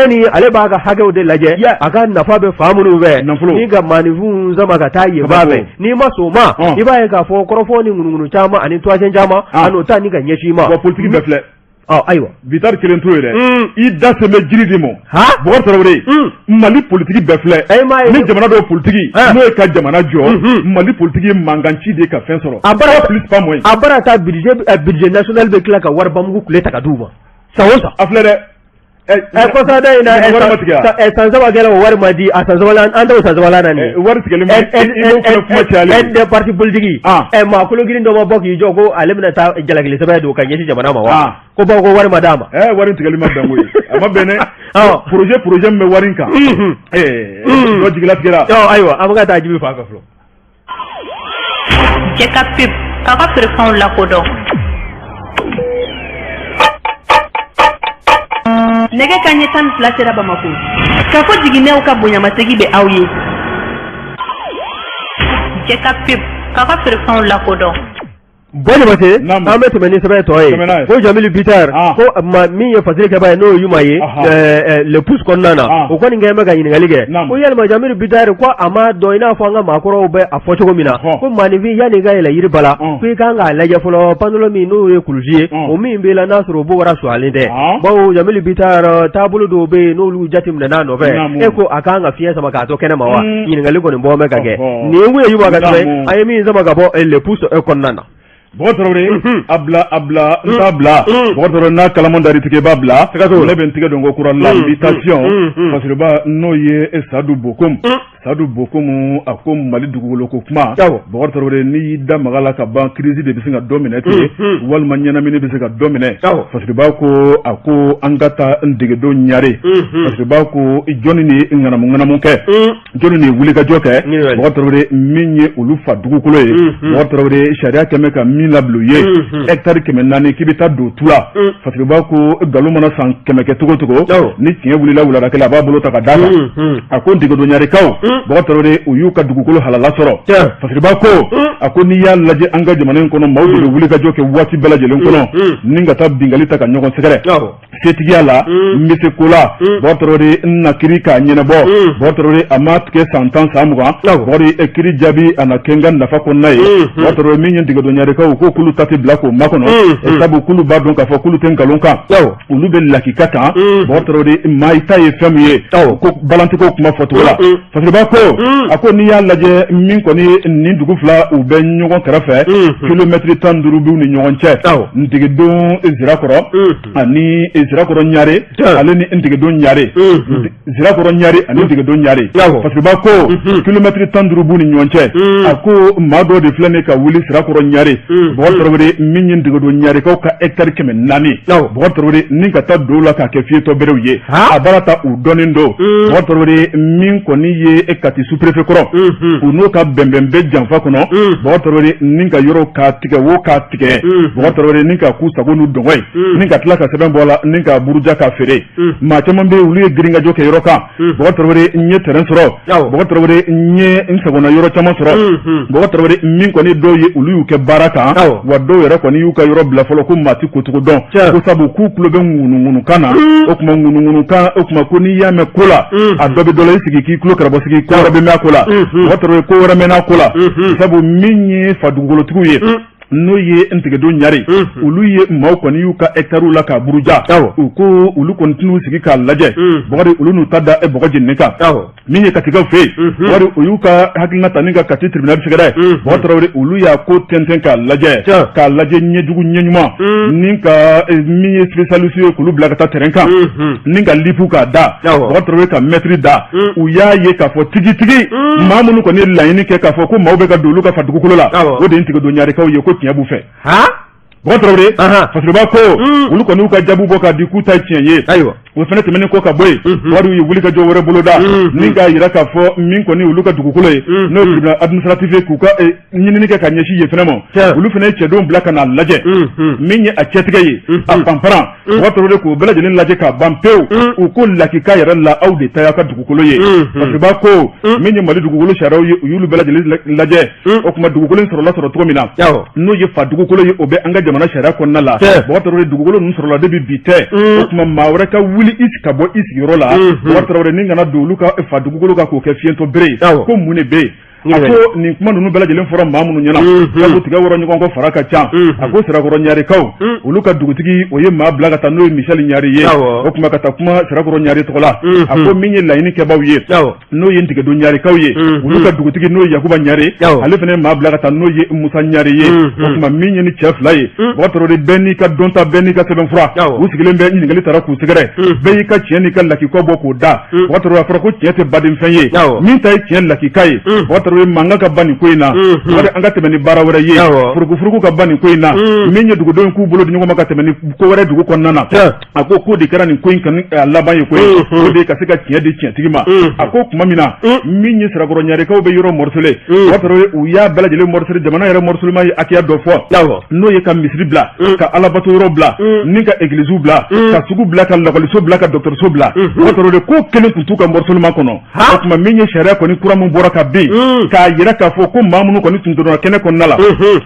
ni ale b'a ka hakɛw de lajɛ, a ka nafa bɛ fan minnu fɛ, ni ka maaninfinw sama ka taa yen fan fɛ. N'i ma sɔn o ma, i b'a ye k'a fɔ kɔrɔfɔ ni ŋunuŋunu caman ani tɔgɔcɛn caman a n'o ta ni ka ɲɛsin i ma. Politiki bɛɛ filɛ. Ayiwa, Bittar kelen t'o ye dɛ, i da sen bɛ jiri de ma. Bɔkari Tarawele, Mali politiki bɛɛ filɛ. Ni jamana dɔw politiki n'o ye ka jamana jɔ, Mali politiki ye mankanci de ye ka fɛn sɔrɔ. A bara plus pas moins. A bara taa budget national bɛ tila ka waribamugu kule ta ka d'u ma san o san. A filɛ dɛ. Kɔsada in na, san saba kɛra, o wari ma di. A san saba, an t'o san saba na nin wari tigɛli ma, i b'o fana kuma cayalen. Des partis politiques, maa kolo girin dɔ ma bɔ k'i jɔ ko ale bɛna taa jalakili sɛbɛn don ka ɲɛsin jamana ma wa, ko bawo ko wari ma d'a ma. Wari tigɛli ma bɛn koyi, a ma bɛn dɛ. Projet min bɛ wari in kan, dɔ jigilatigɛra. Ayiwa, an bɛ ka taa Jibi fan fɛ fɔlɔ. Jɛ ka pub k'a ka feerefɛnw lakodɔn. Nɛgɛ kanɲɛ 12 sera Bamako. K'a fɔ jiginɛw ka bonyamasegi bɛ aw ye. Jɛ ka pub k'a ka feerefɛnw lakodɔn. Bɔ Jabate, an bɛ tɛmɛ ni sɛbɛn tɔ ye. Ko Jeamille Bittar, ko min ye fasiri kɛbaa ye, n'o ye Yuma ye Le Pouce kɔnɔna na, o kɔni kɛlen bɛ ka ɲininkali kɛ ko yalima Jeamille Bittar ko a ma dɔn, i n'a fɔ an ka maakɔrɔw bɛ a fɔ cogo min na, ko maaninfin yanni i ka yɛlɛ yiri ba la, ko i kan k'a lajɛ fɔlɔ pantalon min n'o ye kulusi ye, o min b'i la, n'a sɔrɔ o bɔra suyalen tɛ. Bawo Jeamille Bittar taabolo dɔw bɛ yen n'olu jateminɛ n'a nɔfɛ, e ko a kan ka fiɲɛ sama k'a to kɛnɛ ma wa? Ɲininkali kɔni bɔ bɛ ka kɛ. Nin ye Yuma ka sɛbɛn, an ye min sama ka bɔ Le Pouce kɔnɔna na. Bɔkari Tarawele, a bila, a bila, n t'a bila. Bɔkari Tarawele, n'a kalaman dar'i tigɛ, i b'a bila. Ne bɛ n tigɛ don ko kura l'invitation. Fasiriba n'o ye Sadu Bokum, Sadu Bokum, a ko Mali dugukolo ko kuma, Bɔkari Tarawele, n'i y'i da maga la ka ban, crise de bɛ se ka dɔ minɛ ten, walima ɲɛnamini bɛ se ka dɔ minɛ. Fasiriba ko, a ko an ka taa Ntegedon Ɲare. Fasiriba ko jɔnni de ye ŋanamu ŋanamu kɛ, jɔnni de ye wulikajɔ kɛ? Bɔkari Tarawele, min ye olu fa dugukolo ye, Bɔkari Tarawele, sariya kɛmɛ ka min labila u ye, hectare 400, k'i bɛ taa don tu la. Fasiriba ko nkalon mana san 100 kɛ cogo cogo, ni tiɲɛ wulila wulada kelen, a b'a bolo ta ka d'a kan. A ko Ntegedon Ɲarekaw, Bɔkari Tarawele, u y'u ka dugukolo halala sɔrɔ. Fasiriba ko, a ko n'i y'a lajɛ an ka jamana in kɔnɔ, maaw de bɛ wulikajɔ kɛ waati bɛɛ lajɛlen kɔnɔ ni ka taa binkanni ta ka ɲɔgɔn sɛgɛrɛ setigiya la, n bɛ se ko la. Bɔkari Tarawele, n na kiri k'a ɲɛnabɔ. Bɔkari Tarawele, a ma tigɛ san 10 san 20, Bɔkari, kiri jaabi a na kɛ n ka nafa kɔnɔna ye. Bɔkari Tarawele, min ye Ntegedon Ɲarekaw ko k'olu ta tɛ bila k'o makɔnɔ, sabu k'olu b'a dɔn k'a fɔ k'olu tɛ nkalon kan, olu bɛ lakika kan. Bɔkari Tarawele, maa i ta ye fɛn min ye, ko balantigɛw kuma fɔcogo la. Fasiriba ko, a ko n'i y'a lajɛ, min kɔni nin dugu fila u bɛ ɲɔgɔn kɛrɛfɛ, kilomɛtiri 15 b'u ni ɲɔgɔn cɛ, Ntegedon Zirakɔrɔ ani Zirakɔrɔ Ɲare, ale ni Ntegedon Ɲare, Zirakɔrɔ Ɲare ani Ntegedon Ɲare. Fasiriba ko kilomɛtiri 15 b'u ni ɲɔgɔn cɛ. A ko maa dɔw de filɛ nin ka wuli Sirakɔrɔ Ɲare, Bɔkari Tarawele, min ye Ntegedon Ɲarekaw ka hectare 400, Bɔkari Tarawele, ni ka taa don la k'a kɛ fiyetɔ berew ye, a baara ta u dɔnnen don. Bɔkari Tarawele, min kɔni ye Kati sous-préfet kɔrɔ, u n'o ka bɛnbɛn bɛ janfa kɔnɔ, Bɔkari Tarawele, ni ka yɔrɔ k'a tigɛ wo k'a tigɛ, Bɔkari Tarawele, ni ka k'u sago n'u dɔngɔ ye, ni ka tila ka sɛbɛn bɔ a la ni ka buruja k'a feere. Maa caman bɛ yen, olu ye girinkajɔ kɛ yɔrɔ kan. Bɔkari Tarawele, n ye terrain sɔrɔ. Bɔkari Tarawele, n ye n sagona yɔrɔ caman sɔrɔ. Bɔkari Tarawele, min kɔni dɔw ye, olu y'u kɛ baara kan, wa dɔw yɛrɛ kɔni y'u ka yɔrɔ bila fɔlɔ, ko maa ti kocogo dɔn, ko sabu k'u tulo bɛ ŋunuŋunukan na. O tuma ŋunuŋunukan, o tuma ko n'i y'a mɛn ko la, a dɔ bɛ dɔ la, i sigi k'i tulo karabɔ sigi, ko wɛrɛ bɛ mɛn a ko la. Bɔkari Tarawele, ko wɛrɛ mɛnna a ko la, sabu min ye fa dugukolotigiw ye. N'o ye Ntigɛdo Ɲare, olu ye maaw kɔni y'u ka hectarew la k'a buruja. U ko olu kɔni tɛn'u sigi k'a lajɛ, Bukari, olu n'u ta da bɔgɔ jeninen kan. Min ye Katikaw fɛ yen, Bukari, u y'u ka hakilina ta ni ka Kati tribunal sɛgɛrɛ. Bukari Tarawele, olu y'a ko tɛntɛn k'a lajɛ, k'a lajɛ ɲɛjugu ɲɛɲuman, ni ka min ye spécialiste ye k'olu bila ka taa terrain kan, ni ka lipu k'a da, Bukari Tarawele, ka mètre da. U y'a ye k'a fɔ tigitigi, maa minnu kɔni ye laɲini kɛ k'a fɔ ko maaw bɛ ka don olu ka fa dugukolo la, o de ye Ntigɛdo Ɲarekaw ye, ko tiɲɛ b'u fɛ. Bukari Tarawele, Fasiriba ko olu kɔni y'u ka jaabi bɔ k'a di k'u ta ye tiɲɛ ye. Ayiwa, o fana tɛmɛnen kɔ ka bɔ yen, Bukari, u ye wulikajɔ wɛrɛ boloda ni k'a jira k'a fɔ min kɔni olu ka dugukolo ye, n'o ye tribunal administratif ye, k'u ka ɲinini kɛ ka ɲɛsin yen fana ma. Olu fana ye cɛdenw bila ka n'a lajɛ, min ye a cɛtigɛ ye, a panparan. Bukari Tarawele, k'o bɛɛ lajɛlen lajɛ k'a ban pewu, u ko lakika yɛrɛ la, aw de ta y'aw ka dugukolo ye. Fasiriba ko min ye Mali dugukolo sariyaw ye, u y'olu bɛɛ lajɛlen lajɛ. O tuma dugukolo in sɔrɔla sɔrɔ cogo min na, n'o ye fa dugukolo ye, o bɛ an ka jamana sariya kɔnɔna la. Bukari Tarawele, dugukolo ninnu sɔrɔla depuis bi tɛ. O tuma maa wɛrɛ ka wuli i ka bɔ i sigiyɔrɔ la, Bukari Tarawele, ni kana don olu ka fa dugukolo kan k'o kɛ fiyentɔ bere ye, ko mun de bɛ yen? A ko nin kuma ninnu bɛɛ lajɛlen fɔra maa minnu ɲɛna, sabu tigɛ wɔrɔ ɲɔgɔn kɔ fara ka ca. A ko Sirakɔrɔ Ɲarekaw, olu ka dugutigi, o ye maa bila ka taa, n'o ye Misali Ɲare ye, o tuma ka taa kuma Sirakɔrɔ Ɲare tɔgɔ la. A ko min ye laɲini kɛbaaw ye, n'o ye Ntigɛdo Ɲarekaw ye, olu ka dugutigi, n'o ye Yakuba Ɲare, ale fana ye maa bila ka taa, n'o ye Musa Ɲare ye. O tuma min ye ni cɛ fila ye, Bukari Tarawele, bɛɛ n'i ka dɔnta, bɛɛ n'i ka sɛbɛnfura, u sigilen bɛ, ɲininkali taara k'u sɛgɛrɛ, bɛɛ y'i ka tiɲɛ n'i ka lakika bɔ k'o da. Bukari Tarawele, a fɔra ko tiɲɛ tɛ badenfɛn ye. Min ta ye tiɲɛ lakika ye, Bukari Tarawele, mankan ka ban nin ko in na. Bukari, an ka tɛmɛ ni baara wɛrɛ ye, furukufuruku ka ban nin ko in na. Min ye dugudenw k'u bolo di ɲɔgɔn ma ka tɛmɛ ni ko wɛrɛ dugu kɔnɔna na. A ko k'o de kɛra nin ko in kan laban ye, ko ye o de ye ka se ka tiɲɛ di tiɲɛtigi ma. A ko tuma min na min ye Sirakɔrɔ Ɲarekaw bɛ yɔrɔ morcelé, Bukari Tarawele, u y'a bɛɛ lajɛlen morcelé. Jamana yɛrɛ morcellement ye hakɛya dɔ fɔ, n'o ye ka misiri bila, ka alabato yɔrɔ bila, ni ka egiliziw bila, ka sugu bila, ka lakɔliso bila, ka dɔgɔtɔrɔso bila. Bukari Tarawele, ko kelen tun t'u ka morcellement kɔnɔ. O tuma min ye sariya kɔni kura min bɔra ka bin, k'a jira k'a fɔ ko maa minnu kɔni tun donna kɛnɛ kɔnɔna la,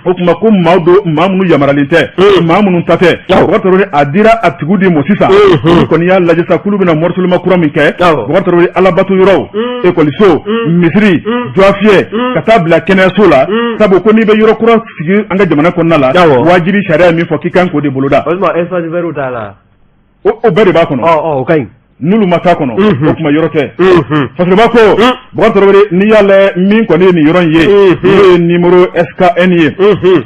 o tuma ko maaw don, maa minnu yamaralen tɛ, maa minnu ta tɛ. Bukari Tarawele, a dira a tigiw de ma sisan. Olu kɔni y'a lajɛ sa k'olu bɛna morcellement kura min kɛ, Bukari Tarawele, alabato yɔrɔw, ekɔliso, misiri, jɔfiyɛ, ka taa bila kɛnɛyaso la, sabu ko n'i bɛ yɔrɔ kura sigi an ka jamana kɔnɔna la, wajibi sariya ye min fɔ k'i kan k'o de boloda. O tuma espace vert t'a la? O bɛɛ de b'a kɔnɔ. O ka ɲi. N'olu ma k'a kɔnɔ, o tuma yɔrɔ tɛ. Fasiriba ko, Bukari Tarawele, n'i y'a lajɛ min kɔni ye nin yɔrɔ in ye, n'o ye numéro SKN ye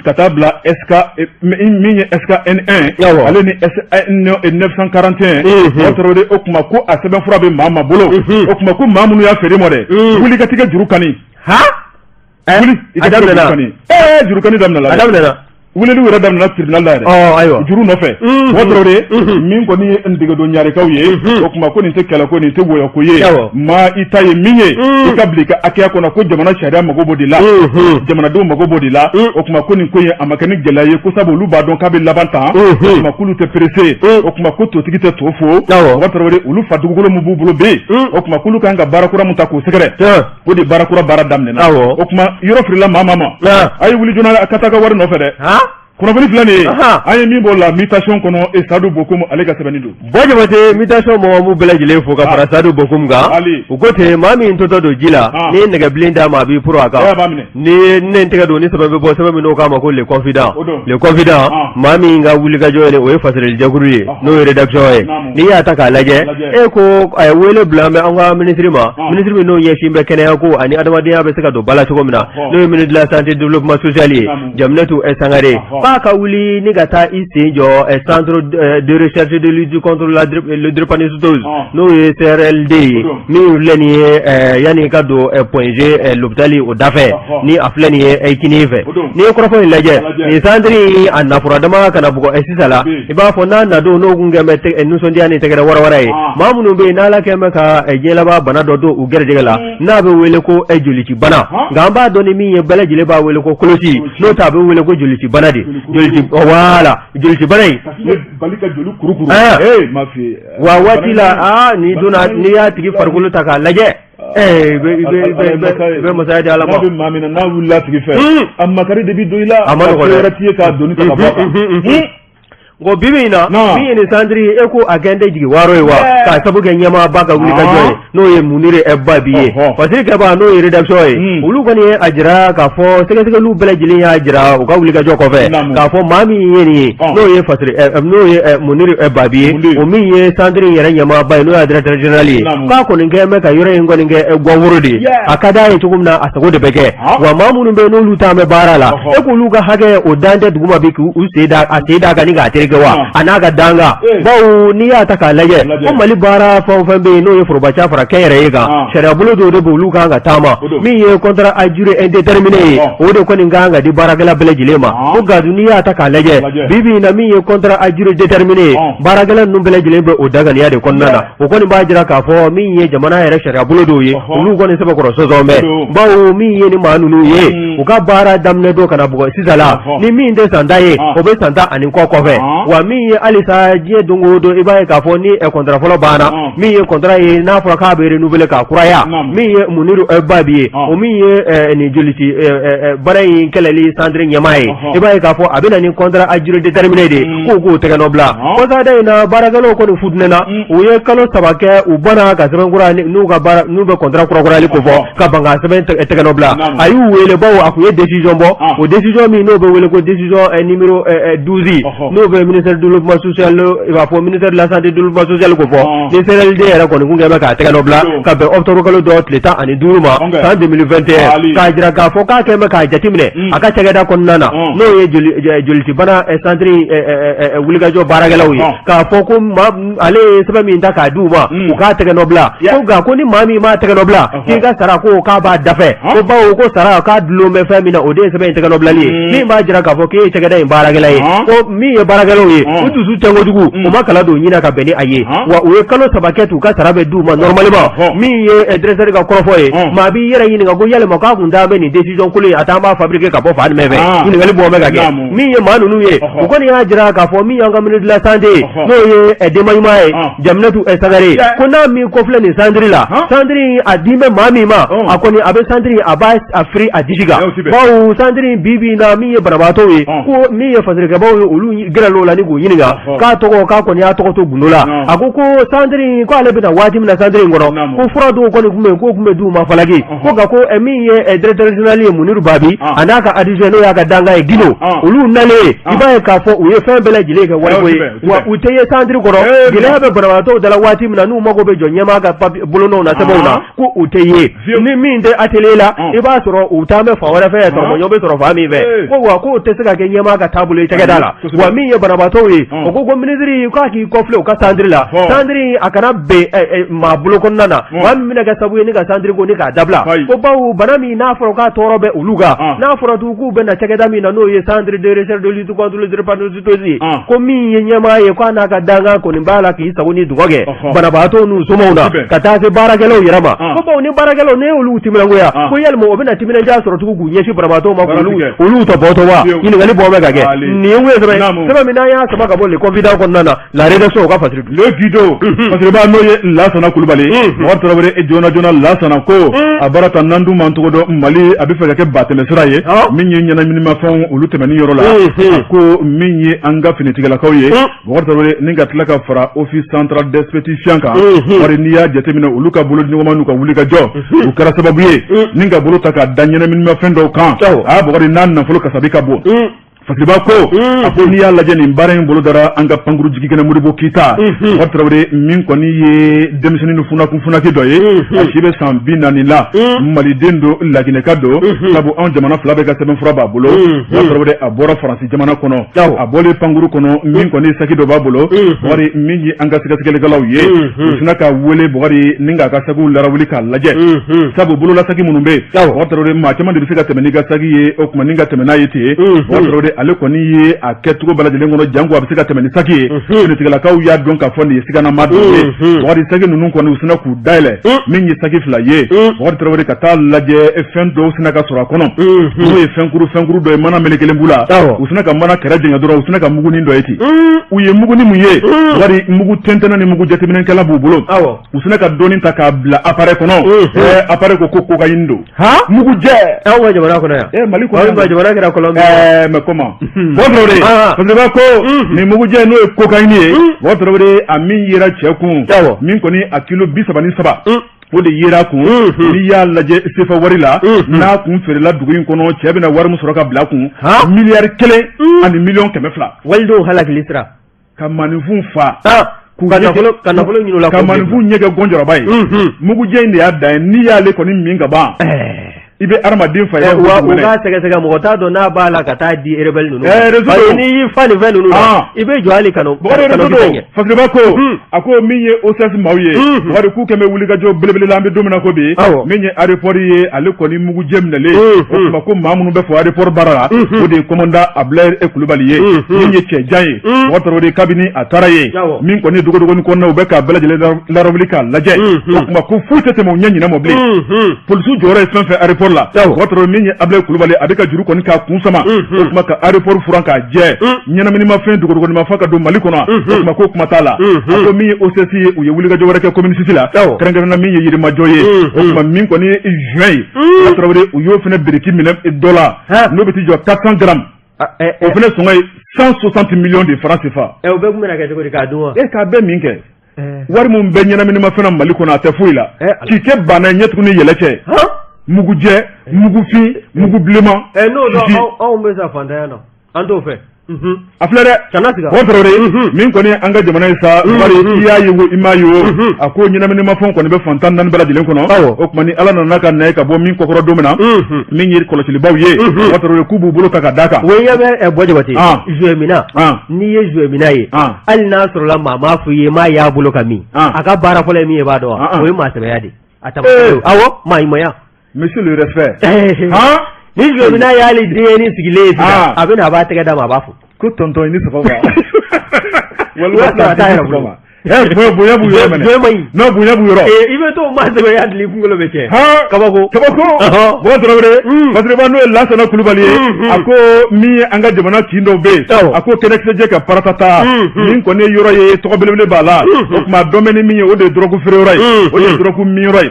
ka taa bila SK min ye SKN 1, ale ni SN 941, Bukari Tarawele, o tuma ko a sɛbɛnfura bɛ maa ma bolo. O tuma ko maa minnu y'a feere ma dɛ, wuli ka t'i ka juru kani. Wuli i ka juru kani. Juru kani daminɛna. A daminɛna. Weleliw yɛrɛ daminɛna tribunal la yɛrɛ. Ayiwa. Juru nɔfɛ. Bukari Tarawele, min kɔni ye Ntigɛdo Ɲarekaw ye, o tuma ko nin tɛ kɛlɛko, nin tɛ wɔyɔko ye. Maa i ta ye min ye, i ka bila i ka hakɛya kɔnɔ, ko jamana sariya mago b'o de la, jamanadenw mago b'o de la. O tuma ko nin ko in a ma kɛ ni gɛlɛya ye, ko sabu olu b'a dɔn k'a bɛ laban tan. O tuma k'olu tɛ pressé. O tuma ko totigi tɛ to fo. Bukari Tarawele, olu fa dugukolo min b'u bolo bɛ yen, o tuma k'olu kan ka baara kura min ta k'u sɛgɛrɛ, o de baara kura baara daminɛna. O tuma yɔrɔ feerela maa maa ma, a ye wuli joona ka taa ka wari nɔfɛ dɛ. Kunnafoni filɛ nin ye, an ye min b'o la mutation kɔnɔ, e Sadu Bokum, ale ka sɛbɛnni don. Bɔ Jabate, mutation mɔgɔ b'u bɛɛ lajɛlen fo ka fara Sadu Bokum kan. U ko ten, maa min totɔ don ji la, n'i ye nɛgɛbilen d'a ma, a b'i poron a kan. Ni ne tɛgɛ don ni sɛbɛn bɛ bɔ, sɛbɛn min n'o k'a ma ko Le Confident. Le Confident, maa min ka wulikajɔ ye, o ye fasirilijɛkulu ye, n'o ye rédaction ye. N'i y'a ta k'a lajɛ, e ko a ye wele bila bɛ an ka minisiri ma, minisiri min n'o ɲɛsin bɛ kɛnɛya ko ani adamadenya bɛ se ka don ba la cogo min na, n'o ye ministre de la santé développement social ye, Jaminatu Sangare, k'a ka wuli ni ka taa i sen jɔ centre de recherche de lutte contre le drépanocytose, n'o ye CRLD ye, min filɛ nin ye yanni ka don Point G l'hôpital o dafɛ, ni a filɛ nin ye kinin fɛ. N'i ye kɔrɔfɔ in lajɛ, nin centre in a nafura dama kana bugɔ sisan la, i b'a fɔ n'a nadon n'o kun kɛn bɛ nisɔndiya ni tɛgɛrɛ warawara ye. Maa minnu bɛ yen n'Ala kɛn bɛ ka diɲɛ laban bana dɔ don u gɛrɛjɛgɛ la, n'a bɛ wele ko jolici bana, nka an b'a dɔn ni min ye, bɛɛ lajɛlen b'a wele ko koloci, n'o tɛ a bɛ wele ko jolici bana de. Jolici, voilà, jolici bana in bali ka joli kurukuru. Wa waati la, aa, n'i donna, n'i y'a tigi farikolo ta k'a lajɛ, i bɛ masaya di Ala ma. N'a bɛ maa min na, n'a wulila a tigi fɛ, a makari de bɛ don i la. A ma nɔgɔn dɛ. Wɛrɛ t'i ye k'a doni ta ka bɔ a kan. Ko bi bi in na, min ye nin centre ye, e ko a kɛn tɛ jigi waaro ye wa, k'a sabu kɛ ɲɛmaaba ka wuli ka jɔ ye. N'o ye Munir Babi ye fasiri kɛbaa n'o ye rédaction ye olu kɔni ye a jira k'a fɔ sɛgɛsɛgɛliw bɛɛ lajɛlen y'a jira u ka wulikajɔ kɔfɛ k'a fɔ maa min ye nin ye n'o ye n'o ye Munir Babi ye o min ye centre in yɛrɛ ɲɛmaaba ye n'o y'a directeur général ye k'a kɔni kɛ bɛ ka yɔrɔ in kɔni kɛ gaworo de ye a ka d'a ye cogo min na a sago de bɛ kɛ wa maa minnu bɛ n'olu t'an bɛ baara la e k'olu ka hakɛ o dan tɛ duguma bi k'u sen da a sen da kan ni k'a tereke wa a n'a ka dankan bawo n'i y'a ta k'a lajɛ ko Mali baara fɛn o fɛn bɛ yen n'o ye forobaca fara kɛnyɛrɛye kan sariyabolo dɔw de bɛ olu kan ka taama min ye contrat à durée indéterminée ye o de kɔni kan ka di baarakɛla bɛɛ lajɛlen ma ko nka dun n'i y'a ta k'a lajɛ bi bi in na min ye contrat à durée déterminée ye baarakɛla ninnu bɛɛ lajɛlen bɛ o daganiya de kɔnɔna na o kɔni b'a jira k'a fɔ min ye jamana yɛrɛ sariyabolo dɔw ye olu kɔni sɛbɛkɔrɔ sɔsɔ bɛ bawo min ye ni maa ninnu ye u ka baara daminɛ don ka na bugɔ sisan la ni min tɛ san 10 ye o bɛ san 10 ani kɔ kɔfɛ wa min ye halisa diɲɛ don o don i b'a ye k'a fɔ ni contrat fɔlɔ banna min ye contrat ye n'a fɔra k'a bɛ renouveler k'a kuraya min ye Muniru Babi ye o min ye nin joliti baara in kɛlɛli centre ɲɛmaa ye i b'a ye k'a fɔ a bɛ na ni contrat à durée déterminée de ye k'u k'o tɛgɛ nɔ bila kɔsada in na baarakɛlaw kɔni futinɛna u ye kalo 3 kɛ u banna ka sɛbɛn kura n'u ka baara n'u bɛ contrat kurakurayali ko fɔ ka ban ka sɛbɛn tɛgɛ nɔ bila a y'u wele bawo a tun ye décision bɔ o décision min n'o bɛ wele ko décision numéro 12 n'o bɛ ministère du développement social i b'a fɔ ministère de la santé développement social ko fɔ ni CNLD yɛrɛ kɔni kun kɛ bɛ k'a tɛgɛ nɔ bila ka bɛn octobre kalo dɔ tile 15 ma san 2021 k'a jira k'a fɔ k'a kɛlen bɛ k'a jateminɛ a ka cakɛda kɔnɔna na n'o ye jolitibana centre wulikajɔ baarakɛlaw ye k'a fɔ ko ale ye sɛbɛn min ta k'a di u ma u k'a tɛgɛ nɔ bila ko nka ko ni maa min m'a tɛgɛ nɔ bila k'i ka sara ko k'a b'a dafɛ ko bawo ko sara k'a dulon bɛ fɛn min na o de ye sɛbɛn in tɛgɛ nɔ bilali ye min b'a jira k'a fɔ k'e ye cakɛda in baarakɛla ye ko min ye baarakɛlaw ye u dusu tɛ kojugu u ma kala don ɲin ka bɛn ni a ye wa u ye kalo 3 kɛ t'u ka sara bɛ d'u ma normalement min ye directeur ka kɔrɔfɔ ye maa b'i yɛrɛ ɲininka ko yalima k'a kun t'an bɛ nin décision kolon in a t'an b'a fabriquer ka bɔ fan jumɛn fɛ ɲininkali bɔ bɛ ka kɛ min ye maa ninnu ye u kɔni y'a jira k'a fɔ min y'an ka ministre de la santé ye n'o ye denba ɲuman ye Jaminatu Sangare ko n'a m'i kɔfilɛ nin centre la centre in a din bɛ maa min ma a kɔni a bɛ centre in a b'a a firi a disi kan bawo centre in bi bi in na min ye banabaatɔw ye ko min ye fasirikɛbaaw ye olu gɛrɛla o la ni k'u ɲininka k'a tɔgɔ k'a kɔni y'a tɔgɔ to gundo la a ko ko centre in ko ale bɛna waati min na centre in kɔnɔ ko fura dɔw kɔni tun bɛ yen k'o tun bɛ d'u ma falaki ko nka ko min ye directeur général ye Muniru Babi a n'a ka adjoint n'o y'a ka dankan ye Gindo olu nalen i b'a ye k'a fɔ u ye fɛn bɛɛ lajɛlen kɛ wariko ye wa u tɛ ye centre kɔnɔ gɛlɛya bɛ banabaatɔw da la waati min na n'u mago bɛ jɔ ɲɛmaa ka bolonɔw na sɛbɛnw na ko u tɛ ye ni min tɛ atelier la i b'a sɔrɔ u taa bɛ fan wɛrɛ fɛ tɔrɔmɔɲɔ bɛ sɔrɔ fan min fɛ ko wa k'o tɛ se ka kɛ ɲɛmaa ka taabolo ye cakɛda la wa min ye banabaatɔw ye o ko ko minisiri k'a k'i kɔfilɛ u ka centre la centre a kana bin maa bolo kɔnɔna na maa min bɛna kɛ sababu ye ni ka centre ko ni k'a dabila ko bawo bana min n'a fɔra k'a tɔɔrɔ bɛ olu kan n'a fɔra tun k'u bɛ na cakɛda min na n'o ye centre de recherche de lutte contre le drépanocytose ye ko min ye ɲɛmaa ye k'a n'a ka dankan kɔni b'a la k'i sago ni dungɔ kɛ banabaatɔw n'u somaw na ka taa se baarakɛlaw yɛrɛ ma ko bawo ni baarakɛlaw ne y'olu timinangoya ko yalima o bɛna timinandiya sɔrɔ tugun k'u ɲɛsin banabaatɔw ma k'olu olu tɔbɔtɔ wa ɲininkali bɔ bɛ ka kɛ nin ye sɛbɛn sɛbɛn min n'an y'a sama ka bɔ Le Confident kɔnɔna na La rédaction o ka fasiri Le Guido fasiriba n'o ye Lasana Kulubali Bubakari Tarawele e joona joona Lasana ko a baara ta n'an dun m'an tɔgɔ dɔn Mali a bɛ fɛ ka kɛ batɛmɛsira ye min ye ɲɛnaminimafɛnw olu tɛmɛni yɔrɔ la a ko min ye an ka finitigilakaw ye Bubakari Tarawele ni ka tila ka fara office central des stupéfiants kan bari n'i y'a jateminɛ olu ka bolodiɲɔgɔnma n'u ka wulikajɔ u kɛra sababu ye ni ka bolo ta ka da ɲɛnaminimafɛn dɔw kan aa Bubakari n'a nafolo kasabi ka bon Fasiriba ko a ko n'i y'a lajɛ nin baara in bolo dara an ka pankuru jigikɛnɛ Modibo Keyita Bubakari Tarawele min kɔni ye denmisɛnnin ni funakun funaki dɔ ye a si bɛ san 40 la maliden don laginɛka don sabu anw jamana fila bɛɛ ka sɛbɛnfura b'a bolo Bubakari Tarawele a bɔra Faransi jamana kɔnɔ a bɔlen pankuru kɔnɔ min kɔni saki dɔ b'a bolo Bubakari min ye an ka sɛgɛsɛgɛlikɛlaw ye u sinna k'a wele Bubakari ni k'a ka sakiw larawuli k'a lajɛ sabu bololasaki minnu bɛ yen Bubakari Tarawele maa caman de bɛ se ka tɛmɛ n'i ka saki ye o tuma ni ka tɛmɛ n'a ye ten Bubakari Tarawele ale kɔni ye a kɛcogo bɛɛ lajɛlen kɔnɔ janko a bɛ se ka tɛmɛ ni saki ye finitigilakaw y'a dɔn k'a fɔ nin ye siganama dɔ ye Bubakari saki ninnu kɔni u sinna k'u dayɛlɛ min ye saki fila ye Bubakari Tarawele ka taa lajɛ fɛn dɔw sinna ka sɔrɔ a kɔnɔ n'o ye fɛnkuru fɛnkuru dɔ ye mana melekelen b'u la u sinna ka mana kɛrɛ jɛngɛ dɔrɔn u sinna ka mugunin dɔ ye ten u ye mugunin mun ye Bubakari mugu tɛntɛnna ni mugu jateminɛkɛla b'u bolo u sinna ka dɔɔnin ta k'a bila appareil kɔnɔ appareil ko ko cocaïne don mugujɛ anw ka jamana kɔnɔ yan Mali kɔnɔ jamana kɛra kɔlɔn mais comment Bubakari Tarawele Fasiriba ko nin mugujɛ n'o ye cocaïne ye Bubakari Tarawele a min yera cɛ kun min kɔni a kilo 33. O de yera kun, n'i y'a lajɛ sefa wari la, n'a kun feerela dugu in kɔnɔ, cɛ bɛna wari min sɔrɔ ka bila kun, 1 milliard ani miliyɔn 200. Walidenw halakili sira. Ka maaninfin fa. Ka nafolo, ka nafolo ɲini u la. Ka maaninfin ɲɛ kɛ gɔnjɔrɔba ye. Mugujɛ in de y'a dan ye. N'i y'ale kɔni min ka ban, i bɛ hadamaden fa. Wa u k'a sɛgɛsɛgɛ, mɔgɔ t'a dɔn n'a b'a la ka taa di rebelle ninnu ma. Parce que n'i y'i fa nin fɛn ninnu na, i bɛ jɔ hali kanu. Bɔgɔri Fasiriba ko, a ko min ye OCS maaw ye, Bɔgɔri, k'u kɛn bɛ wulikajɔ belebele la, an bɛ don min na ko bi. Min ye aéroport ye, ale kɔni mugujɛ minɛlen, o tuma ko maa minnu bɛ fɔ aéroport baara la, o de ye commandant Abulaye Kulubali ye, min ye cɛjan ye. Mɔgɔ Tarawele, kabini a taara yen, min kɔni dogodogonin kɔnɔna, u bɛ k'a bɛɛ lajɛlen larawuli k'a lajɛ. O tuma ko foyi tɛ tɛmɛ u ɲɛ ɲinɛ mɔ bilen. Polisiw jɔyɔrɔ ye fɛn fɛn aéroport la, Mɔgɔ Tarawele, min ye Abulaye Kulubali, a bɛ ka juru kɔni k'a kun sama, o tuma ka aéroport furan k'a jɛ, ɲɛnaminimafɛn, dogodogonimafɛn ka don Mali kɔnɔ, o tuma ko kuma t'a la. A ko min ye OCS ye, u ye wulikajɔ wɛrɛ kɛ commune 6 la, kɛrɛnkɛrɛnnenya min ye Yirimajɔ ye. O tuma min kɔni ye juin ye, Mɔgɔ Tarawele, u y'o fana biriki minɛ dɔ la, n'o bɛ t'i jɔ 400 grammes, o fana sɔngɔ ye 160 millions de francs CFA. O bɛɛ tun bɛna kɛ cogo di, k'a dun wa? E, k'a bɛɛ min kɛ, wari min bɛ ɲɛnaminimafɛn na Mali kɔnɔ, a tɛ foyi la k'i kɛ banna ɲɛ tuguni yɛlɛ cɛ, mugujɛ, mugufin, mugu bilenman. N'o dɔn, anw bɛ sa fantanya na, an t'o fɛ. A filɛ dɛ. Kana siga. O Tarawele, min kɔni an ka jamana ye sa, bari i y'a ye o, i m'a ye o, a ko ɲɛnaminimafɛnw kɔni bɛ fan 14 bɛɛ lajɛlen kɔnɔ. O tuma ni Ala nana ka na ye ka bɔ min kɔkɔrɔ don min na, min ye kɔlɔsilibaw ye, o Tarawele, k'u b'u bolo ta ka d'a kan. O ɲɛ bɛ bɔ Jabate, Zuwɛmina, n'i ye Zuwɛmina ye, hali n'a sɔrɔla maa m'a fɔ i ye, maa y'a bolo ka min, a ka baara fɔlɔ ye min ye, i b'a dɔn wa? O ye maa sɛbɛya de ye. A tamasiyɛn, awɔ, maa ɲumanya. Monsieur le respect. Ni Zuwɛmina y'ale denyɛrɛnin sigilen ye sisan, a bɛ na, a b'a tɛgɛ d'a ma, a b'a fo. Ko tonton, i ni sɔgɔma. Wala a t'a yɛrɛ bolo. Bonya b'u yɔrɔ minɛ. Bonya man ɲi. Non, bonya b'u yɔrɔ. I bɛ t'o maa sɛbɛya dili, i kunkolo bɛ tiɲɛ. Kabako. Kabako. Bɔgɔ Tarawele, Fasiriba, n'o ye Lasana Kulubali ye, a ko min ye an ka jamana kin dɔw bɛ yen, a ko kɛnɛkisɛjɛ ka paratata, min kɔni ye yɔrɔ ye, tɔgɔ belebele b'a la. O tuma dɔn bɛ ni min ye, o de ye dɔrɔgu feere yɔrɔ ye, o de ye dɔrɔgu min yɔrɔ ye.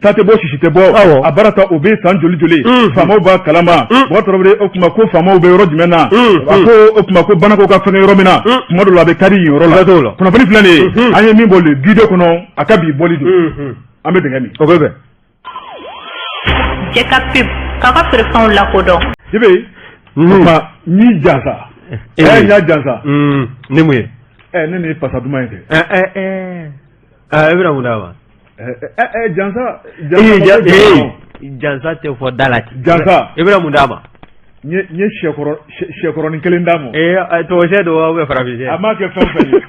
Ta tɛ bɔ, sisi tɛ bɔ. A baara ta, o bɛ san joli joli, faamaw b'a kalama. Bɔgɔ Tarawele, o tuma ko faamaw bɛ yɔrɔ jumɛn na? A ko o tuma ko banako ka fɛngɛ yɔrɔ min na, tuma dɔw la a bɛ kari yen yɔrɔ la. Kunnafoni filɛ nin ye, an ye min bɔ le guide kɔnɔ, a ka bi bɔli don, an bɛ dingɛ min. O bɛ bɛn. Jɛ ka pub k'a ka feerefɛnw lakodɔn. Jibi, o tuma n y'i jansa, ɛ, n y'a jansa. Ni mun ye? Ɛ, ne ni pasa duman in kɛ. Ɛ, e bɛna mun d'a ma? Jansa. Jansa tɛ fɔ da la ten. Jansa. I bɛna mun d'a ma? N ye sɛkɔrɔnin kelen d'a ma. Ee, tubabu sɛ don wa ou bien farafin sɛ? A m'a kɛ fɛn fɛn ye.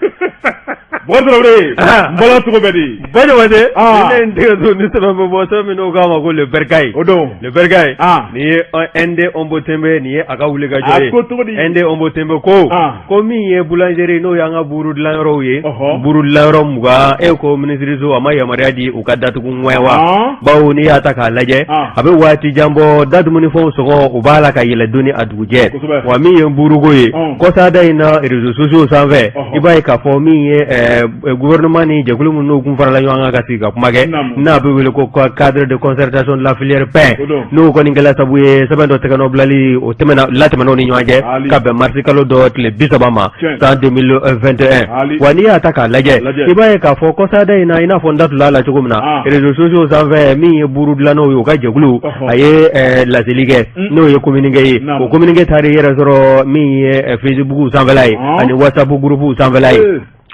Bɔgɔ Tarawele, n bɔra cogo bɛ di? Ba Jabate, ni ne ye n tɛgɛ don ni sɛbɛn bɛ bɔ, sɛbɛn min n'o k'a ma ko Le Bercail. O don. Le Bercail. Nin ye ND Ombo Tembe, nin ye a ka wulikajɔ ye. A ko cogo di? ND Ombo Tembe ko. Ko min ye boulangerie, n'o y'an ka buru dilanyɔrɔw ye, buru dilanyɔrɔ 20, e ko minisiriso a ma yamaruya di u ka datugu ŋwɛ wa? Bawo n'i y'a ta k'a lajɛ, a bɛ waati jan bɔ, da dumunifɛnw sɔngɔ u b'a la ka yɛlɛ don ni a dugujɛ. Wa min ye buruko ye, kɔsada in na, réseaux sociaux sanfɛ, i b'a ye k'a fɔ min ye gouvernement ni jɛkulu minnu n'u kun farala ɲɔgɔn kan ka sigi ka kuma kɛ, n'a bɛ wele ko cadre de concertation de la filière pain, n'o kɔni kɛla sabu ye sɛbɛn dɔ tɛgɛnɔ bilali o tɛmɛna latɛmɛn'o ni ɲɔgɔn cɛ ka bɛn marisi kalo dɔ tile 30 ma san 2021. Wa n'i y'a ta k'a lajɛ, i b'a ye k'a fɔ kɔsada in na, i n'a fɔ n da tula la cogo min na, réseaux sociaux sanfɛ, min ye buru dilannaw ye, u ka jɛkulu a ye laseli kɛ, n'o ye communiqué ye. O communiqué taara i yɛrɛ sɔrɔ min ye Facebook sanfɛla ye ani WhatsApp groupe sanfɛla ye,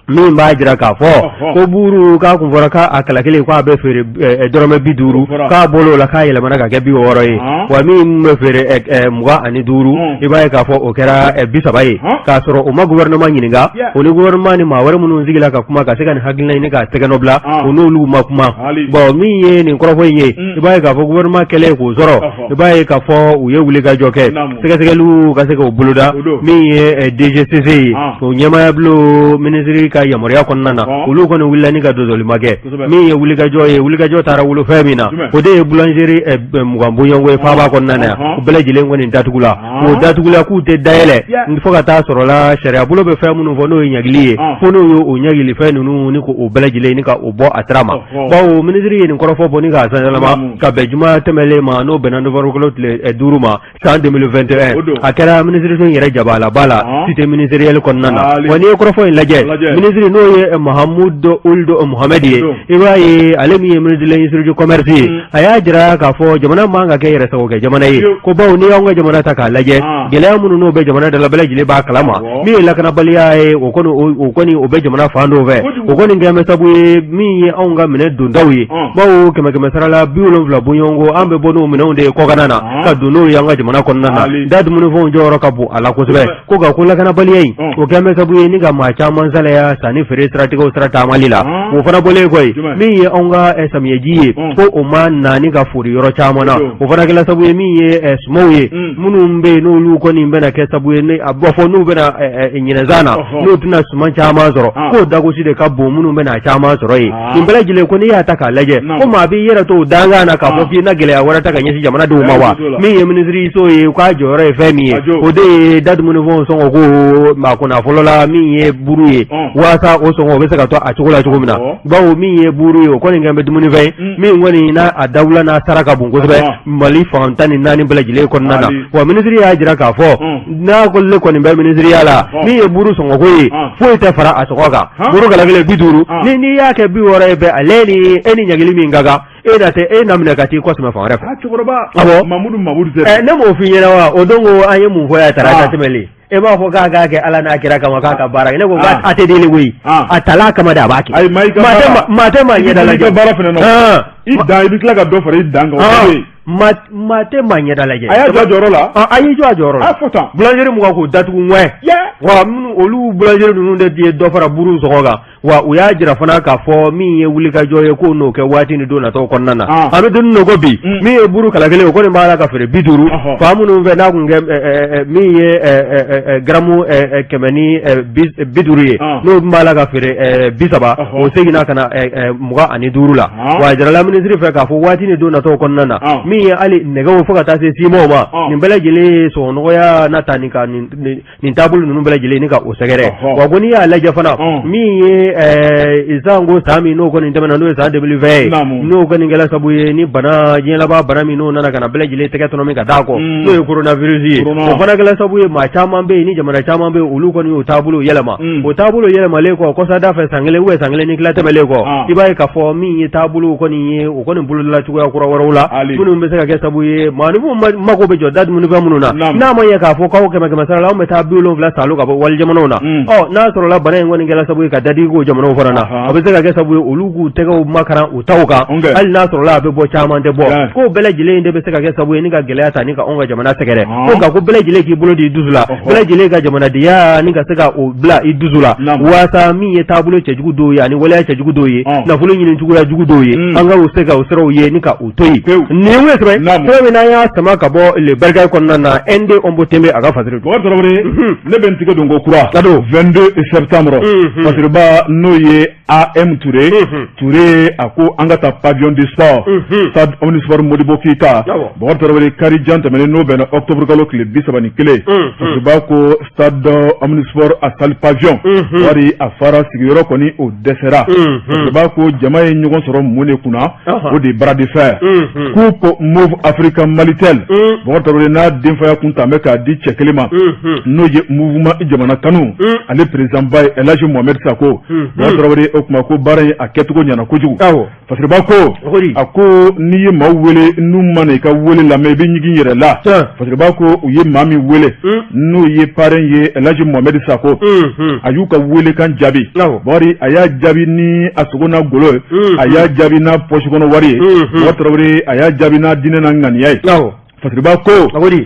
min b'a jira k'a fɔ ko buru k'a kun fɔra k'a kala kelen k'a bɛ feere dɔrɔmɛ 50, k'a bɔl'o la k'a yɛlɛmana ka kɛ 60 ye. Wa min bɛ feere 25, i b'a ye k'a fɔ o kɛra 30 ye, k'a sɔrɔ u ma gouvernement ɲininka. O ni gouvernement ni maa wɛrɛ minnu sigila ka kuma ka se ka nin hakilina ɲini k'a tɛgɛnɔ bila, o n'olu ma kuma. Bon, min ye nin kɔrɔfɔ in ye, i b'a ye k'a fɔ gouvernement kɛlen k'o sɔrɔ, i b'a ye k'a fɔ u ye wulikajɔ kɛ, sɛgɛsɛgɛliw ka se k'o boloda. Min ye DGCC ye, o ɲɛmaaya bulon, minisiri ka yamaruya kɔnɔna na, olu kɔni wulila ni ka dɔdɔlima kɛ. Min ye wulikajɔ ye, wulikajɔ taara wolo fɛn min na, o de ye boulangerie 20 bɔɲɔgɔnko ye faaba kɔnɔna na yan. U bɛɛ lajɛlen kɔni datugula, o datugula k'u tɛ dayɛlɛ fo ka taa sɔrɔ la sariya bolo bɛ fɛn minnu fɔ, n'o ye ɲangili ye, fo n'o ye o ɲangili fɛn ninnu ni k'o bɛɛ lajɛlen ni ka o bɔ a sira ma. Bawo minisiri ye nin kɔrɔfɔ bɔ ni k'a sanyɛlɛma ka bɛn juma tɛmɛlen ma, n'o bɛnna novembre kalo tile 5 ma san 2021. A kɛra minisiriso in yɛrɛ jabalaba la, cité ministérielle kɔnɔna na. Wa n'i ye kɔrɔfɔ in lajɛ, minisiri minisiri n'o ye Mahamudu Uld Mohamed ye, i b'a ye ale min ye ministre de l'industrie du commerce ye, a y'a jira k'a fɔ jamana man ka kɛ yɛrɛsagokɛ jamana ye, ko bawo n'i y'anw ka jamana ta k'a lajɛ, gɛlɛya minnu n'o bɛ jamana da la, bɛɛ lajɛlen b'a kalama. Min ye lakanabaliya ye, o kɔni o bɛ jamana fan dɔw fɛ, o kɔni kɛlen bɛ sabu ye min ye anw ka minɛn dontaw ye, bawo kɛmɛ kɛmɛ sara la 70 bɔɲɔgɔnko, an bɛ bɔ n'o minɛnw de ye kɔkanna na ka don n'o ye an ka jamana kɔnɔna na. Da dumunifɛnw jɔyɔrɔ ka bon a la kosɛbɛ. Ko nka ko lakanabaliya in, o kɛlen bɛ sabu ye ni ka maa caman salaya sanni feere siratigɛw sira taamali la. O fana bɔlen kɔ yen, min ye anw ka samiyɛji ye, ko o ma na ni ka fori yɔrɔ caman na, o fana kɛla sabu ye min ye sumanw ye minnu bɛ yen, n'olu kɔni bɛna kɛ sabu ye a bɔ fɔ n'u bɛna ɲinɛsan na, n'u tɛna suman caman sɔrɔ, k'o dagosi de ka bon minnu bɛna caman sɔrɔ yen. Nin bɛɛ lajɛlen ko n'i y'a ta k'a lajɛ, ko maa b'i yɛrɛ to o dankan na k'a fɔ k'i na gɛlɛya wɛrɛ ta ka ɲɛsin jamanadenw ma wa? Min ye minisiriso ye, k'a jɔyɔrɔ ye fɛn min ye, o de ye da dumunifɛnw sɔngɔ ko maa kunna fɔlɔ la, min ye buru ye, walasa o sɔngɔ o bɛ se ka to a cogo la cogo min na, bawo min ye buru ye, o kɔni kɛlen bɛ dumunifɛn ye min kɔni n'a a dawula n'a sara ka bon kosɛbɛ Mali fan 14 bɛɛ lajɛlen kɔnɔna na. Wa minisiri y'a jira k'a fɔ n'a ko ne kɔni bɛ minisiriya la, min ye buru sɔngɔko ye, foyi tɛ fara a sɔngɔ kan. Buru kala kelen 50, ni n'i y'a kɛ 60 ye bɛɛ, ale ni e ni ɲangili min ka kan, e na tɛ e na minɛ ka t'i kɔsɛmɛ fan wɛrɛ fɛ. Cɛkɔrɔba, awɔ, Mamudu Mamudu tɛ. Ne m'o f'i ɲɛna wa? O don ko an ye mun fɔ yan tarata tɛmɛlen? E b'a fɔ k'a k'a kɛ Ala n'a kira kama, k'a ka baara kɛ. Ne ko a tɛ deli koyi, a tala kama de a b'a kɛ. Ayi, maa i ka baara, maa tɛ maa ɲɛda lajɛ. I ka baara fana na, i dan, i bɛ tila ka dɔ fara i dan kan, o bɛ yen. Maa tɛ maa ɲɛda lajɛ. A y'a jɔ a jɔyɔrɔ la. A y'i jɔ a jɔyɔrɔ la. A fɔ tan. Boulangerie 20 k'o datugu ŋɛ. Wa minnu olu boulangerie ninnu de ye dɔ fara buru sɔngɔ kan. Wa u y'a jira fana k'a fɔ min ye wulikajɔ ye, k'o n'o kɛ waati ni don natɔw kɔnɔna na. An bɛ don min na ko bi, min ye buru kala kelen, o kɔni b'a la ka feere 50. Fan minnu fɛ n'a tun kɛ min ye garamu 150 ye, n'o tun b'a la ka feere 30, o seginna ka na 25 la. Wa a jirala minisiri fɛ k'a fɔ waati ni don natɔw kɔnɔna na, min ye hali nɛgɛw fo ka taa se simanw ma, nin bɛɛ lajɛlen ye sɔngɔ nɔgɔya na ta nin ka nin taabolo ninnu bɛɛ lajɛlen ni ka o sɛgɛrɛ. Wa ko n'i y'a lajɛ fana, min ye sanko san min n'o kɔni tɛmɛna, n'o ye san 2020 ye, n'o kɔni kɛra sababu ye ni bana diɲɛ laban bana min n'o nana ka na bɛɛ lajɛlen tɛgɛ tɔnɔmi ka d'a kɔ, n'o ye coronavirus ye, o fana kɛra sababu ye maa caman bɛ yen ni jamana caman bɛ yen, olu kɔni y'o taabolo yɛlɛma. O taabolo yɛlɛmalen kɔ kɔsada fɛ, san kelen ou san kelen ni tila tɛmɛlen kɔ, i b'a ye k'a fɔ min ye taabolo kɔni ye, o kɔni bolola cogoya kura wɛrɛw la minnu bɛ se ka kɛ sababu ye maaninfinw mako bɛ jɔ da dumunifɛn minnu na, n'a ma ɲɛ k'a fɔ k'aw kɛmɛ kɛmɛ sara la anw bɛ taa 70 salo ka bɔ wali jamanaw na. Ɔ n'a sɔrɔla bana in kɔni kɛra sababu ye ka dadigi k'o jamanaw fana na, a bɛ se ka kɛ sababu ye olu k'u tɛgɛw makaran u taw kan, hali n'a sɔrɔla a bɛ bɔ caman tɛ bɔ, k'o bɛɛ lajɛlen de bɛ se ka kɛ sababu ye ni ka gɛlɛya ta ni ka anw ka jamana sɛgɛrɛ. Ko nka ko bɛɛ lajɛlen k'i bolo di i dusu la, bɛɛ lajɛlen ka jamanadenya ni ka se ka o bila i dusu la, waasa min ye taabolo cɛjugu dɔw ye ani waleya cɛjugu dɔw ye, nafolo ɲini cogoya jugu dɔw ye, an ka se ka o siraw ye ni ka u to yen. Nin ye sɛbɛn sɛbɛn min n'an y'a sama ka bɔ Le Bercail kɔnɔna na, ND Ɔnbo Tenbe a ka fasiri. Bɔkari Tarawele, ne bɛ n tigɛ don ko kura 22 septembre, fasiriba n'o ye AM Ture, Ture a ko an ka taa pavillon de sport, stade omnisport Modibo Keyita. Bɔkari Tarawele, kari jan tɛmɛnen n'o bɛnna octobre kalo tile 31, fasiriba ko stade omnisport a salle pavillon wari a fara, sigiyɔrɔ kɔni o dɛsɛra. Fasiriba ko jama ye ɲɔgɔn sɔrɔ mun de kunna? O de bras de fer coupe Moov Africa Malitel. Bɔkari Tarawele, n'a denfaya kun tan bɛ k'a di cɛ kelen ma, n'o ye mouvement jamana kanu ale président ba ye, El Hadji Mohamed Sako. Bɔkari Tarawele, o tuma ko baara in a kɛcogo ɲɛna kojugu. Fasiriba ko a ko n'i ye maaw wele n'u ma na i ka wele lamɛn, i bɛ ɲigin yɛrɛ la. Fasiriba ko u ye maa min wele, n'o ye parrain ye, El Hadji Mohamed Sako, a y'u ka welekan jaabi. Bɔkari, a y'a jaabi ni a sogo n'a golo ye, a y'a jaabi n'a poche kɔnɔ wari ye. Bɔkari Tarawele, a y'a jaabi n'a diinɛ n'a ŋaniya ye. Fasiriba ko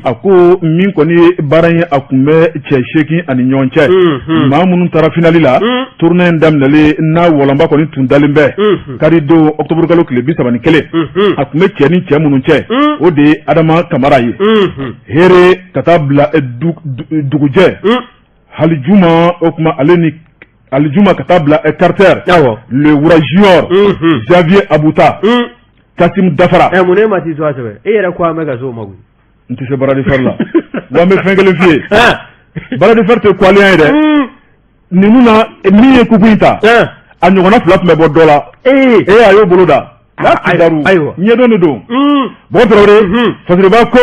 a ko min kɔni ye baara ye, a tun bɛ cɛ 8 ani ɲɔgɔn cɛ, maa minnu taara finali la. Tournoi in daminɛlen n'a wɔlɔnba kɔni tun dalen bɛ kari don octobre kalo tile 31, a tun bɛ cɛ ni cɛ minnu cɛ, o de ye Adama Kamara ye, here ka taa bila dugujɛ Halijuma, o tuma ale ni Alijuma ka taa bila Carter, le Wura Junior, Xavier Abuta, Kasim Dafara. Ɛ mun, ne ma t'i to a sɛbɛn, e yɛrɛ ko an bɛ ka s'o ma koyi. N tɛ se bras de fer la. Wa n bɛ fɛn kelen f'i ye, bras de fer tɛ kwaliya ye dɛ. Ninnu na min ye kupu in ta, a ɲɔgɔnna fila tun bɛ bɔ dɔ la. Ee, a y'o bolo da. Ayiwa, ɲɛdɔn de don. Bɔkari Tarawele, Fasiriba ko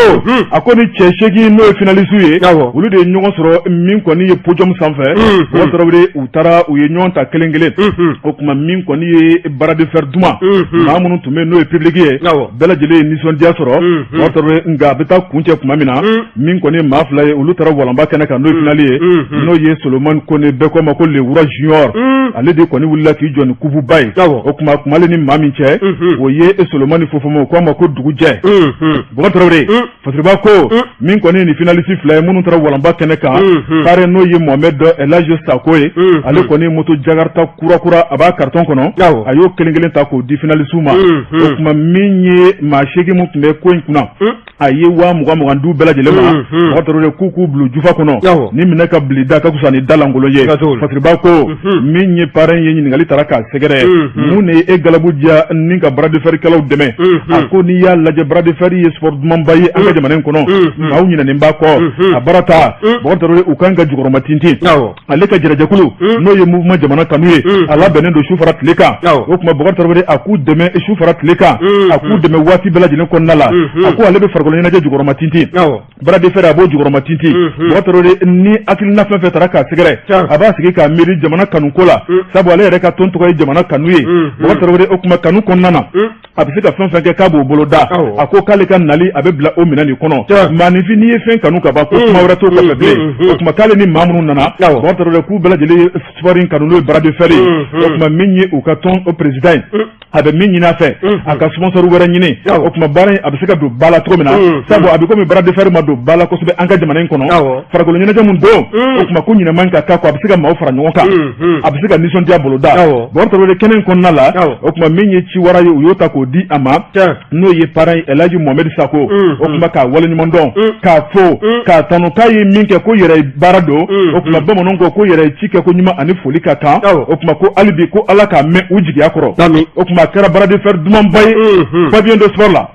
a ko ni cɛ 8 n'o ye finaliste ye, olu de ye ɲɔgɔn sɔrɔ min kɔni ye podium sanfɛ. Bɔkari Tarawele, u taara u ye ɲɔgɔn ta kelen kelen. O tuma min kɔni ye bras de fer duman, maa minnu tun bɛ n'o ye public ye, bɛɛ lajɛlen ye nisɔndiya sɔrɔ. Bɔkari Tarawele, nka a bɛ taa kuncɛ tuma min na, min kɔni ye maa fila ye, olu taara walanba kɛnɛ kan, n'o ye finale ye, n'o ye Solomani Kone, bɛɛ ko ma ko le roi junior. Ale de kɔni wulila k'i jɔ ni coupe ba ye. O tuma kuma ale ni maa min cɛ, o ye Solomani Fofoma, o ko a ma ko dugujɛ. Bɔkari Tarawele, Fasiriba ko min kɔni ye ni finaliste fila ye minnu taara walanba kɛnɛ kan, parrain n'o ye Mohamed Elhaji Sako ye, ale kɔni ye moto Jakarta kura kura, a b'a carton kɔnɔ, a y'o kelen kelen ta k'o di finaliste ma. O tuma min ye maa 8 min tun bɛ ko in kunna, a ye 20 000 20 d'u bɛɛ lajɛlen ma. Bɔkari Tarawele, k'u k'u bila jufa kɔnɔ, ni minɛ ka bila da ka fisa ni da lankolon ye. Fasiriba ko min ye parrain ye, ɲininkali taara k'a sɛgɛrɛ: mun de ye e galabu diya ni ka bras de fer kɛlaw dɛmɛ? A ko n'i y'a lajɛ, bras de fer ye sport dumanba ye an ka jamana in kɔnɔ, maaw ɲinɛnen b'a kɔ. A baara ta, Bɔkari Tarawele, u kan ka jukɔrɔma tintin. Ale ka jɛrɛjɛkulu, n'o ye mouvement jamana kanu ye, a labɛnnen don su fara tile kan. O tuma Bɔkari Tarawele, a k'u dɛmɛ su fara tile kan, a k'u dɛmɛ waati bɛɛ lajɛlen kɔnɔna la. A ko ale bɛ farikolo ɲɛnajɛ jukɔrɔma tintin, bras de fer a b'o jukɔrɔma tintin. Bɔkari Tarawele, ni hakilina fɛn fɛn taara k'a sɛgɛrɛ, a b'a sigi k'a miiri jamana kanu ko la, sabu ale yɛrɛ ka tɔn tɔgɔ ye jamana kanu ye. Bɔkari Tarawele, o tuma kanu kɔnɔna na, a bɛ se ka fɛn fɛn kɛ k'a b'o bolo da. A ko k'ale ka nali a bɛ bila o minɛn de kɔnɔ. Maaninfin, n'i ye fɛn kanu ka ban, ko kuma wɛrɛ t'o kɔfɛ bilen. O tuma k'ale ni maa minnu nana, Bɔkari Tarawele, k'u bɛɛ lajɛlen ye sport in kanu, n'o ye bras de fer ye. O tuma min ye u ka tɔn o président ye, a bɛ min ɲini a fɛ, a ka sponsor wɛrɛ ɲini. O tuma baara in a bɛ se ka don ba la cogo min na, sabu a bɛ komi bras de fer ma don ba la kosɛbɛ an ka jamana in kɔnɔ. Farikolo ɲɛnajɛ mun don, o tuma ko ɲinɛ man ka k'a kɔ, a bɛ se ka maaw fara ɲɔgɔn kan, a bɛ se ka nisɔndiya bolo da. Bɔkari Tarawele, kɛnɛ in kɔnɔna la, o tuma min ye ciwara ye, u y'o ta k'o di a ma, n'o ye parrain Elhaji Mohamed Sako. O tuma k'a waleɲuman dɔn, k'a fo, k'a tanu k'a ye min kɛ, ko yɛrɛ baara don. O tuma bamananw ko yɛrɛ ci kɛ ko ɲuman ani foli ka kan. O tuma ko hali bi ko Ala k'a mɛn u jigiya kɔrɔ. O tuma a kɛra bras de fer dumanba ye pavillon de sport la.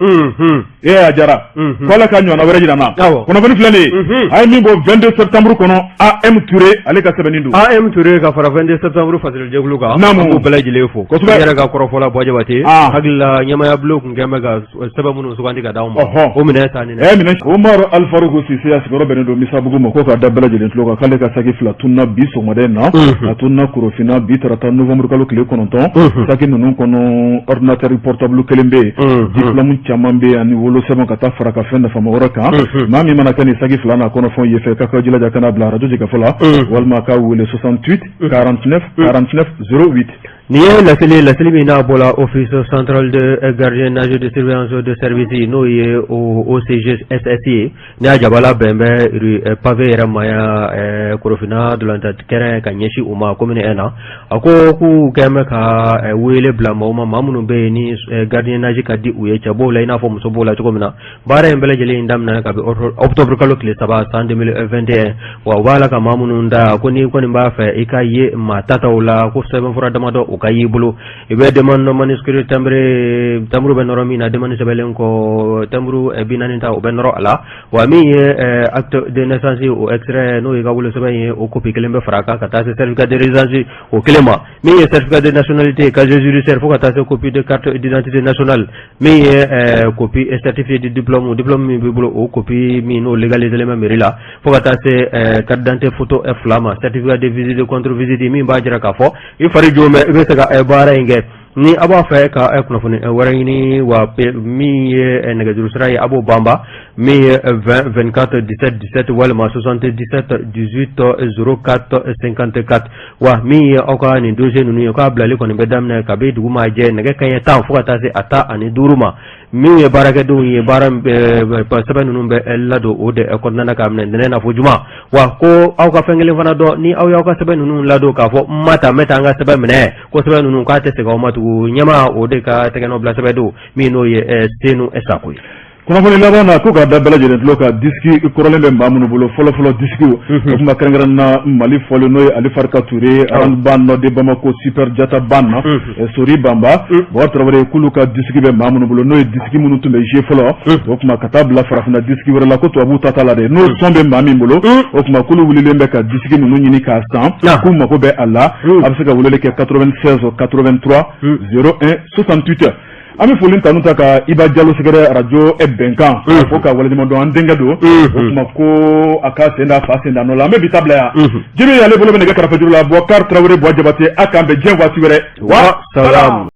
E a jara ko Ala ka ɲɔgɔnna wɛrɛ jira n na. Kunnafoni filɛ nin ye, a ye min bɔ 22 septembre kɔnɔ, AM Touré, ale ka sɛbɛnni don. AM Touré ka fara 22 septembre fasirijɛkulu kan. Naamu. An b'u bɛɛ lajɛlen fo. Kosɛbɛ. N yɛrɛ ka kɔrɔfɔ la, Bɔjabate, hakili la ɲɛmaya bulon tun kɛn bɛ ka sɛbɛn minnu sugandi ka d'aw ma, o minɛ ta nin. Ɛ minɛ, Umaru Alifaruku Sise, a sigiyɔrɔ bɛnnen don Misabugu ma, ko k'a da bɛɛ lajɛlen tulo kan k'ale ka saki fila tununa bi sɔgɔmada in na. A tununa Korofina bi tarata novembre kalo tile 9. Saki ninnu kɔnɔ, ordinateur portable kelen bɛ yen, diplôme caman bɛ yen ani wolosɛbɛn, ka taa fara ka fɛn nafama wɛrɛ kan. Maa min mana kɛ nin saki fila n'a kɔnɔfɛnw ye fɛ, k'a ka jilaja ka n'a bila arajo jɛkafɔ la, walima k'a wele 68 49 49 08. Nin ye laseli, laseli min n'a bɔra Office central de gardiennage de surveillance de service, n'o ye o OCGSS ye, ni a jabala bɛn bɛ rue pavé yɛrɛ ma yan, Korofina ntolatan terrain ka ɲɛsin u ma commune 1 na. A ko k'u kɛn bɛ ka wele bila maaw ma, maa minnu bɛ yen ni gardiennage ka di u ye, cɛ b'o la i n'a fɔ muso b'o la cogo min na. Baara in bɛɛ lajɛlen daminɛ kabi octobre kalo tile 3 san 2021. Wa u b'a la ka maa minnu da ko n'i kɔni b'a fɛ i ka ye maa tataw la, ko sɛbɛnfura damadɔ o ka y'i bolo, i bɛ demande manuscrit timbré, timbre bɛ nɔrɔ min na, demande sɛbɛnlen kɔ, timbre 40 ta, o bɛ nɔrɔ a la. Wa min ye acte de naissance, o extrait, n'o y'i ka wolosɛbɛn ye, o copie kelen bɛ fara a kan, ka taa se certificat de résidence o kelen ma, min ye certificat de nationalité, casier judiciaire, fo ka taa se copie de carte d'identité nationale, min ye copie certifié de diplôme, diplôme min b'i bolo, o copie min n'o légalisé bɛ mairie la, fo ka taa se carte d'identité photo fila ma, certificat de visite contre visite min b'a jira k'a fɔ i fari jo mɛn, i bɛ se ka baara in kɛ. Ni a b'a fɛ ka kunnafoni wɛrɛ ɲini, wa min ye nɛgɛjuru sira ye, a b'o banba, min ye 20 24 17 17 walima 77 18 04 54. Wa min ye aw ka nin dossier ninnu ye, k'a bilali kɔni bɛ daminɛ kabi dugu maa jɛ nɛgɛ kanɲɛ 10 fo ka taa se a 15 ma. Min ye baarakɛdenw ye, baara sɛbɛn ninnu bɛ ladon o de kɔnɔna na k'a minɛ ntɛnɛn na fo juma. Wa ko aw ka fɛn kelen fana dɔn, ni aw y'aw ka sɛbɛn ninnu ladon k'a fɔ n ma ta, n bɛ taa n ka sɛbɛn minɛ, ko sɛbɛn ninnu k'a tɛ segin aw ma tugun. Ɲɛmaa o de ka tɛgɛnɔ bila sɛbɛn don, min n'o ye Senu Sako ye. Kunnafoni laban na, ko k'a da bɛɛ lajɛlen tulo kan, disque kɔrɔlen bɛ maa minnu bolo, fɔlɔfɔlɔ disque, o kuma kɛrɛnkɛrɛn na Mali fɔlen, n'o ye Ali Farika Ture, Aramba Nɔ de Bamako, Super Jata Ban na, Sori Banba, Bɔkari Tarawele, k'olu ka disque bɛ maa minnu bolo, n'o ye disque minnu tun bɛ jouer fɔlɔ, o kuma ka taa bila farafinna disque wɛrɛ la, ko tubabuw ta t'a la dɛ, n'o son bɛ maa min bolo, o kuma k'olu wulilen bɛ ka disque ninnu ɲini k'a san, k'u mago bɛ a la. A bɛ se ka weleli kɛ 96 83 01 68. An bɛ foli tanu ta ka Iba Jalo sɛgɛrɛ arajo Bɛnkan fo ka waleɲuman dɔn, an denkɛ don. O tuma ko a ka sen da fa sen da nɔ la. An bɛ bi ta bila yan. Jibi, ale bolo bɛ nɛgɛ karafejuru la. Bubakari Tarawele, Buwa Jabate, a k'an bɛn diɲɛ waati wɛrɛ. Wa salam.